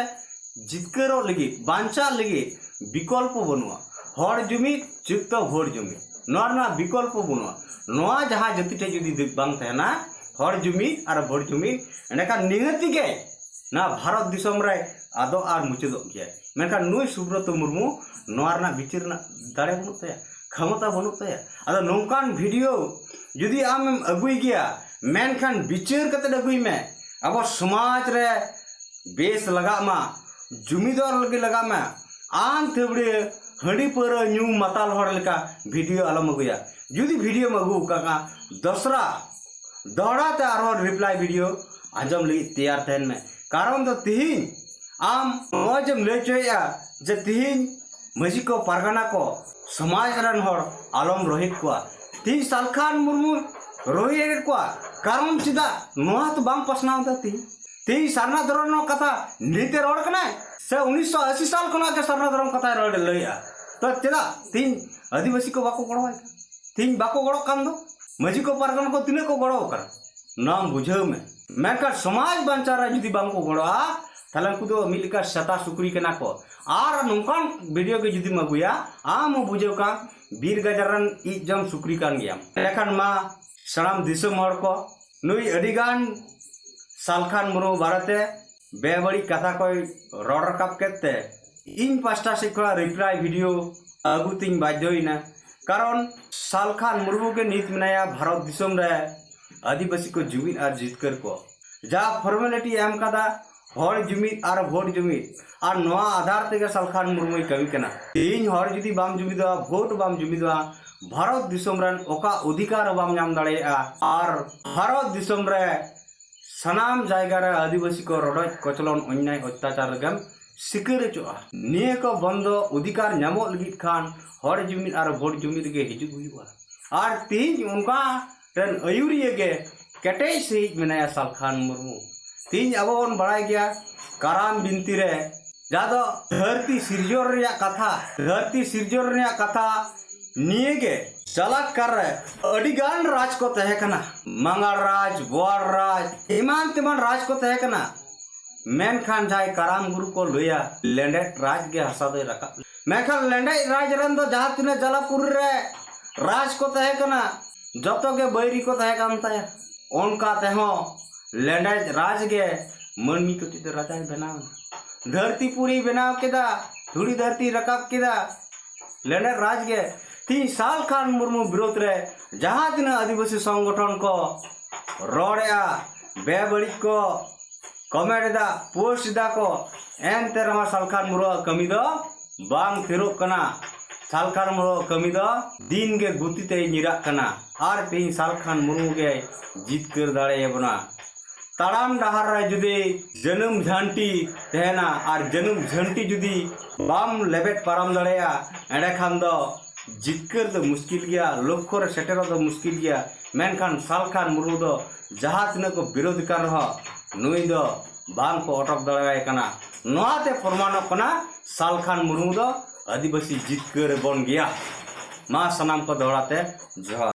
ᱡᱤᱛᱠᱟᱹᱨᱚᱜ ᱞᱟᱹᱜᱤᱫ, ᱵᱟᱧᱪᱟᱜ ᱞᱟᱹᱜᱤᱫ ᱵᱤᱠᱚᱞᱯᱚ ᱵᱟᱹᱱᱩᱜᱼᱟ᱾ ᱦᱚᱲ ᱡᱩᱢᱤᱫ ᱡᱩᱠᱛᱚ ᱵᱷᱳᱴ ᱡᱩᱢᱤᱫ, ᱱᱚᱣᱟ ᱨᱮᱱᱟᱜ ᱵᱤᱠᱚᱞᱯᱚ ᱵᱟᱹᱱᱩᱜᱼᱟ᱾ ᱱᱚᱣᱟ ᱡᱟᱦᱟᱸ ᱡᱟᱹᱛᱤ ᱴᱷᱮᱡ ᱡᱩᱫᱤ ᱫᱤᱠ ᱵᱟᱝ ᱛᱟᱦᱮᱱᱟ, ᱦᱚᱲ ᱡᱩᱢᱤᱫ ᱟᱨ ᱵᱷᱳᱴ ᱡᱩᱢᱤᱫ, ᱮᱸᱰᱮᱠᱷᱟᱱ ᱱᱤᱦᱟᱹᱛᱤ ᱜᱮ ᱱᱚᱣᱟ ᱵᱷᱟᱨᱚᱛ ᱫᱤᱥᱚᱢ ᱨᱮ ᱟᱫᱚᱜ ᱟᱨ ᱢᱩᱪᱟᱹᱫᱚᱜ ᱜᱮᱭᱟ᱾ ᱢᱮᱱᱠᱷᱟᱱ ᱱᱩᱭ ᱥᱩᱵᱨᱚᱛᱚ ᱢᱩᱨᱢᱩ ᱱᱚᱣᱟ ᱨᱮᱱᱟᱜ ᱵᱤᱪᱟᱹᱨ ᱨᱮᱱᱟᱜ ᱫᱟᱲᱮ ᱵᱟᱹᱱᱩᱜ ᱛᱟᱭᱟ, ᱠᱷᱚᱢᱚᱛᱟ ᱵᱟᱹᱱᱩᱜ ᱛᱟᱭᱟ᱾ ᱟᱫᱚ ᱱᱚᱝᱠᱟᱱ ᱵᱷᱤᱰᱤᱭᱳ ᱡᱩᱫᱤ ᱟᱢᱮᱢ ᱟᱹᱜᱩᱭ ᱜᱮᱭᱟ, ᱢᱮᱱᱠᱷᱟᱱ ᱵᱤᱪᱟᱹᱨ ᱠᱟᱛᱮ ᱟᱹᱜᱩᱭ ᱢᱮ᱾ ᱟᱵᱚ ᱥᱚᱢᱟᱡᱽ ᱨᱮ ᱵᱮᱥ ᱞᱟᱜᱟᱜ ᱢᱟ, ᱡᱩᱢᱤᱫᱟᱨ ᱞᱟᱹᱜᱤᱫ ᱞᱟᱜᱟᱜ ᱢᱟ᱾ ᱟᱱ ᱛᱷᱟᱹᱵᱲᱤᱭᱟᱹ ᱦᱟᱺᱰᱤ ᱯᱟᱹᱣᱨᱟᱹ ᱧᱩ ᱢᱟᱛᱟᱞ ᱦᱚᱲ ᱞᱮᱠᱟ ᱵᱷᱤᱰᱤᱭᱳ ᱟᱞᱚᱢ ᱟᱹᱜᱩᱭᱟ᱾ ᱡᱩᱫᱤ ᱵᱷᱤᱰᱤᱭᱳᱢ ᱟᱹᱜᱩ ᱟᱠᱟᱫᱼᱟ, ᱫᱚᱥᱨᱟ ᱫᱚᱦᱲᱟ ᱛᱮ ᱟᱨᱦᱚᱸ ᱨᱤᱯᱞᱟᱭ ᱵᱷᱤᱰᱤᱭᱳ ᱟᱸᱡᱚᱢ ᱞᱟᱹᱜᱤᱫ ᱛᱮᱭᱟᱨ ᱛᱟᱦᱮᱱ ᱢᱮ᱾ ᱠᱟᱨᱚᱱ ᱫᱚ ᱛᱤᱦᱤᱧ ᱟᱢ ᱱᱚᱜᱼᱚᱭ ᱡᱮᱢ ᱞᱟᱹᱭ ᱦᱚᱪᱚᱭᱮᱫᱼᱟ ᱡᱮ ᱛᱤᱦᱤᱧ ᱢᱟᱹᱡᱷᱤ ᱠᱚ, ᱯᱟᱨᱜᱟᱱᱟ ᱠᱚ, ᱥᱚᱢᱟᱡᱽ ᱨᱮᱱ ᱦᱚᱲ ᱟᱞᱚᱢ ᱨᱳᱦᱮᱫ ᱠᱚᱣᱟ᱾ ᱛᱤᱦᱤᱧ ᱥᱟᱞᱠᱷᱟᱱ ᱢᱩᱨᱢᱩ ᱨᱳᱦᱮᱫ ᱠᱚᱣᱟ, ᱠᱟᱨᱚᱱ ᱪᱮᱫᱟᱜ ᱱᱚᱣᱟ ᱫᱚ ᱵᱟᱝ ᱯᱟᱥᱱᱟᱣ ᱮᱫᱟ? ᱛᱤᱦᱤᱧ ᱛᱤᱦᱤᱧ ᱥᱟᱨᱱᱟ ᱫᱷᱚᱨᱚᱢ ᱨᱮᱱᱟᱜ ᱠᱟᱛᱷᱟ ᱱᱤᱛᱮ ᱨᱚᱲ ᱠᱟᱱᱟᱭ ᱥᱮ ᱩᱱᱤᱥᱥᱚ ᱟᱥᱤ ᱥᱟᱞ ᱠᱷᱚᱱᱟᱜ ᱜᱮ ᱥᱟᱨᱱᱟ ᱫᱷᱚᱨᱚᱢ ᱠᱟᱛᱷᱟᱭ ᱨᱚᱲ ᱞᱟᱹᱭᱮᱜᱼᱟ? ᱛᱚ ᱪᱮᱫᱟᱜ ᱛᱤᱦᱤᱧ ᱟᱹᱫᱤᱵᱟᱹᱥᱤ ᱠᱚ ᱵᱟᱠᱚ ᱜᱚᱲᱚᱣᱟᱭ ᱠᱟᱱᱟ? ᱛᱤᱦᱤᱧ ᱵᱟᱠᱚ ᱜᱚᱲᱚᱜ ᱠᱟᱱ ᱫᱚ, ᱢᱟᱹᱡᱷᱤ ᱠᱚ, ᱯᱟᱨᱜᱟᱱᱟ ᱠᱚ ᱛᱤᱱᱟᱹᱜ ᱠᱚ ᱜᱚᱲᱚ ᱟᱠᱟᱱᱟ, ᱱᱚᱣᱟᱢ ᱵᱩᱡᱷᱟᱹᱣ ᱢᱮ᱾ ᱢᱮᱱᱠᱷᱟᱱ ᱥᱚᱢᱟᱡᱽ ᱵᱟᱧᱪᱟᱣ ᱨᱮ ᱡᱩᱫᱤ ᱵᱟᱝ ᱠᱚ ᱜᱚᱲᱚᱜᱼᱟ, ᱛᱟᱦᱞᱮ ᱩᱱᱠᱩ ᱫᱚ ᱢᱤᱫ ᱞᱮᱠᱟ ᱥᱮᱛᱟ ᱥᱩᱠᱨᱤ ᱠᱟᱱᱟ ᱠᱚ᱾ ᱟᱨ ᱱᱚᱝᱠᱟᱱ ᱵᱷᱤᱰᱤᱭᱳ ᱜᱮ ᱡᱩᱫᱤᱢ ᱟᱹᱜᱩᱭᱟ, ᱟᱢ ᱦᱚᱸ ᱵᱩᱡᱷᱟᱹᱣ ᱠᱟᱢ ᱵᱤᱨ ᱜᱟᱡᱟᱲ ᱨᱮᱱ ᱤᱡ ᱡᱚᱢ ᱥᱩᱠᱨᱤ ᱠᱟᱱ ᱜᱮᱭᱟᱢ᱾ ᱮᱱᱠᱷᱟᱱ ᱢᱟ ᱥᱟᱱᱟᱢ ᱫᱤᱥᱚᱢ ᱦᱚᱲ ᱠᱚ, ᱱᱩᱭ ᱟᱹᱰᱤᱜᱟᱱ ᱥᱟᱞᱠᱷᱟᱱ ᱢᱩᱨᱢᱩ ᱵᱟᱨᱮᱛᱮ ᱵᱮᱵᱟᱹᱲᱤᱡ ᱠᱟᱛᱷᱟ ᱠᱚᱭ ᱨᱚᱲ ᱨᱟᱠᱟᱵ ᱠᱮᱫ ᱛᱮ, ᱤᱧ ᱯᱟᱥᱴᱟ ᱥᱮᱫ ᱠᱷᱚᱱᱟᱜ ᱨᱤᱯᱞᱟᱭ ᱵᱷᱤᱰᱤᱭᱳ ᱟᱹᱜᱩ ᱛᱤᱧ ᱵᱟᱫᱽᱫᱷᱚᱭᱮᱱᱟ᱾ ᱠᱟᱨᱚᱱ ᱥᱟᱞᱠᱷᱟᱱ ᱢᱩᱨᱢᱩ ᱜᱮ ᱱᱤᱛ ᱢᱮᱱᱟᱭᱟ ᱵᱷᱟᱨᱚᱛ ᱫᱤᱥᱚᱢ ᱨᱮ ᱟᱹᱫᱤᱵᱟᱹᱥᱤ ᱠᱚ ᱡᱩᱢᱤᱫ ᱟᱨ ᱡᱤᱛᱠᱟᱹᱨ ᱠᱚ᱾ ᱡᱟ ᱯᱷᱚᱨᱢᱮᱞᱤᱴᱤ ᱮᱢ ᱠᱟᱫᱟ, ᱦᱚᱲ ᱡᱩᱢᱤᱫ ᱟᱨ ᱵᱷᱳᱴ ᱡᱩᱢᱤᱫ, ᱟᱨ ᱱᱚᱣᱟ ᱟᱫᱷᱟᱨ ᱛᱮᱜᱮ ᱥᱟᱞᱠᱷᱟᱱ ᱢᱩᱨᱢᱩᱭ ᱠᱟᱹᱢᱤ ᱠᱟᱱᱟ᱾ ᱛᱮᱦᱮᱧ ᱦᱚᱲ ᱡᱩᱫᱤ ᱵᱟᱢ ᱡᱩᱢᱤᱫᱚᱜᱼᱟ, ᱵᱷᱳᱴ ᱵᱟᱢ ᱡᱩᱢᱤᱫᱚᱜᱼᱟ, ᱵᱷᱟᱨᱚᱛ ᱫᱤᱥᱚᱢ ᱨᱮᱱ ᱚᱠᱟ ᱚᱫᱷᱤᱠᱟᱨ ᱦᱚᱸ ᱵᱟᱢ ᱧᱟᱢ ᱫᱟᱲᱮᱭᱟᱜᱼᱟ᱾ ᱟᱨ ᱵᱷᱟᱨᱚᱛ ᱫᱤᱥᱚᱢ ᱨᱮ ᱥᱟᱱᱟᱢ ᱡᱟᱭᱜᱟ ᱨᱮ ᱟᱹᱫᱤᱵᱟᱹᱥᱤ ᱠᱚ ᱨᱚᱰᱚᱡ ᱠᱚᱪᱞᱚᱱ, ᱚᱱᱱᱭᱟᱭ ᱚᱛᱛᱟᱪᱟᱨ ᱨᱮᱜᱮᱢ ᱥᱤᱠᱟᱹᱨ ᱦᱚᱪᱚᱜᱼᱟ᱾ ᱱᱤᱭᱟᱹ ᱠᱚ ᱵᱚᱱᱫᱚ, ᱚᱫᱷᱤᱠᱟᱨ ᱧᱟᱢᱚᱜ ᱞᱟᱹᱜᱤᱫ ᱠᱷᱟᱱ ᱦᱚᱲ ᱡᱩᱢᱤᱫ ᱟᱨ ᱵᱷᱳᱴ ᱡᱩᱢᱤᱫ ᱨᱮᱜᱮ ᱦᱤᱡᱩᱜ ᱦᱩᱭᱩᱜᱼᱟ᱾ ᱟᱨ ᱛᱤᱦᱤᱧ ᱚᱱᱠᱟ ᱨᱮᱱ ᱟᱹᱭᱩᱨᱤᱭᱟᱹ ᱜᱮ ᱠᱮᱴᱮᱡ ᱥᱟᱺᱦᱤᱡ ᱢᱮᱱᱟᱭᱟ ᱥᱟᱞᱠᱷᱟᱱ ᱢᱩᱨᱢᱩ᱾ ᱛᱤᱦᱤᱧ ᱟᱵᱚ ᱵᱚᱱ ᱵᱟᱲᱟᱭ ᱜᱮᱭᱟ, ᱠᱟᱨᱟᱢ ᱵᱤᱱᱛᱤ ᱨᱮ ᱡᱟᱦᱟᱸ ᱫᱚ ᱫᱷᱟᱹᱨᱛᱤ ᱥᱤᱨᱡᱚᱱ ᱨᱮᱭᱟᱜ ᱠᱟᱛᱷᱟ, ᱫᱷᱟᱹᱨᱛᱤ ᱥᱤᱨᱡᱚᱱ ᱨᱮᱭᱟᱜ ᱠᱟᱛᱷᱟ ᱱᱤᱭᱟᱹ ᱜᱮ ᱪᱟᱞᱟᱜ ᱠᱟᱨ ᱨᱮ ᱟᱹᱰᱤ ᱜᱟᱱ ᱨᱟᱡᱽ ᱠᱚ ᱛᱟᱦᱮᱸ ᱠᱟᱱᱟ, ᱢᱟᱸᱜᱟᱲ ᱨᱟᱡᱽ, ᱵᱳᱣᱟᱲ ᱨᱟᱡᱽ, ᱮᱢᱟᱱ ᱛᱮᱢᱟᱱ ᱨᱟᱡᱽ ᱠᱚ ᱛᱟᱦᱮᱸ ᱠᱟᱱᱟ᱾ ᱢᱮᱱᱠᱷᱟᱱ ᱡᱟᱦᱟᱸᱭ ᱠᱟᱨᱟᱢ ᱜᱩᱨᱩ ᱠᱚ ᱞᱟᱹᱭᱟ, ᱞᱮᱸᱰᱮᱫ ᱨᱟᱡᱽ ᱜᱮ ᱦᱟᱥᱟ ᱫᱚᱭ ᱨᱟᱠᱟᱵ᱾ ᱢᱮᱱᱠᱷᱟᱱ ᱞᱮᱸᱰᱮᱫ ᱨᱟᱡᱽ ᱨᱮᱱ ᱫᱚ ᱡᱟᱦᱟᱸ ᱛᱤᱱᱟᱹᱜ ᱡᱟᱞᱟᱯᱩᱨᱤ ᱨᱮ ᱨᱟᱡᱽ ᱠᱚ ᱛᱟᱦᱮᱸ ᱠᱟᱱᱟ, ᱡᱚᱛᱚ ᱜᱮ ᱵᱟᱹᱭᱨᱤ ᱠᱚ ᱛᱟᱦᱮᱸ ᱠᱟᱱ ᱛᱟᱭᱟ᱾ ᱚᱱᱠᱟ ᱛᱮᱦᱚᱸ ᱞᱮᱸᱰᱮᱫ ᱨᱟᱡᱽ ᱜᱮ ᱢᱟᱹᱱᱢᱤ ᱠᱚ ᱪᱮᱫ ᱨᱟᱡᱟᱭ ᱵᱮᱱᱟᱣ ᱮᱱᱟ? ᱫᱷᱟᱹᱨᱛᱤ ᱯᱩᱨᱤ ᱵᱮᱱᱟᱣ ᱠᱮᱫᱟ, ᱫᱷᱩᱲᱤ ᱫᱷᱟᱹᱨᱛᱤ ᱨᱟᱠᱟᱵ ᱠᱮᱫᱟ, ᱞᱮᱸᱰᱮᱫ ᱨᱟᱡᱽ ᱜᱮ᱾ ᱛᱤᱦᱤᱧ ᱥᱟᱞ ᱠᱷᱟᱱ ᱢᱩᱨᱢᱩ ᱵᱤᱨᱳᱫᱷ ᱨᱮ ᱡᱟᱦᱟᱸ ᱛᱤᱱᱟᱹᱜ ᱟᱹᱫᱤᱵᱟᱹᱥᱤ ᱥᱚᱝᱜᱚᱴᱷᱚᱱ ᱠᱚ ᱨᱚᱲᱮᱜᱼᱟ, ᱵᱮᱵᱟᱹᱲᱤᱡ ᱠᱚ ᱠᱚᱢᱮᱱᱴ ᱮᱫᱟ, ᱯᱳᱥᱴ ᱮᱫᱟ ᱠᱚ, ᱮᱱᱛᱮ ᱨᱮᱦᱚᱸ ᱥᱟᱞ ᱠᱷᱟᱱ ᱢᱩᱨᱢᱩᱣᱟᱜ ᱠᱟᱹᱢᱤ ᱫᱚ ᱵᱟᱝ ᱛᱷᱤᱨᱚᱜ ᱠᱟᱱᱟ᱾ ᱥᱟᱞ ᱠᱷᱟᱱ ᱢᱩᱨᱢᱩᱣᱟᱜ ᱠᱟᱹᱢᱤ ᱫᱚ ᱫᱤᱱ ᱜᱮ ᱜᱚᱛᱤ ᱛᱮᱭ ᱧᱤᱨᱟᱜ ᱠᱟᱱᱟ᱾ ᱟᱨ ᱛᱮᱦᱮᱧ ᱥᱟᱞ ᱠᱷᱟᱱ ᱢᱩᱨᱢᱩ ᱜᱮ ᱡᱤᱛᱠᱟᱹᱨ ᱫᱟᱲᱮᱭᱟᱵᱚᱱᱟ᱾ ᱛᱟᱲᱟᱢ ᱰᱟᱦᱟᱨ ᱨᱮ ᱡᱩᱫᱤ ᱡᱟᱹᱱᱩᱢ ᱡᱷᱟᱹᱱᱴᱤ ᱛᱟᱦᱮᱱᱟ ᱟᱨ ᱡᱟᱹᱱᱩᱢ ᱡᱷᱟᱹᱱᱴᱤ ᱡᱩᱫᱤ ᱵᱟᱢ ᱞᱮᱵᱮᱫ ᱯᱟᱨᱚᱢ ᱫᱟᱲᱮᱭᱟᱜᱼᱟ, ᱮᱸᱰᱮᱠᱷᱟᱱ ᱫᱚ ᱡᱤᱛᱠᱟᱹᱨ ᱫᱚ ᱢᱩᱥᱠᱤᱞ ᱜᱮᱭᱟ, ᱞᱚᱠᱠᱷᱚ ᱨᱮ ᱥᱮᱴᱮᱨᱚᱜ ᱫᱚ ᱢᱩᱥᱠᱤᱞ ᱜᱮᱭᱟ᱾ ᱢᱮᱱᱠᱷᱟᱱ ᱥᱟᱞ ᱠᱷᱟᱱ ᱢᱩᱨᱢᱩ ᱫᱚ ᱡᱟᱦᱟᱸ ᱛᱤᱱᱟᱹᱜ ᱠᱚ ᱵᱤᱨᱳᱫᱷ ᱠᱟᱱ ᱨᱮᱦᱚᱸ ᱱᱩᱭ ᱫᱚ ᱵᱟᱝ ᱠᱚ ᱚᱴᱚᱠ ᱫᱟᱲᱮᱭᱟᱭ ᱠᱟᱱᱟ᱾ ᱱᱚᱣᱟ ᱛᱮ ᱯᱨᱚᱢᱟᱱᱚᱜ ᱠᱟᱱᱟ ᱥᱟᱞ ᱠᱷᱟᱱ ᱢᱩᱨᱢᱩ ᱫᱚ ᱟᱹᱫᱤᱵᱟᱹᱥᱤ ᱡᱤᱛᱠᱟᱹᱨ ᱵᱚᱱ ᱜᱮᱭᱟ᱾ ᱢᱟ ᱥᱟᱱᱟᱢ ᱠᱚ ᱫᱚᱦᱲᱟ ᱛᱮ ᱡᱚᱦᱟᱨ᱾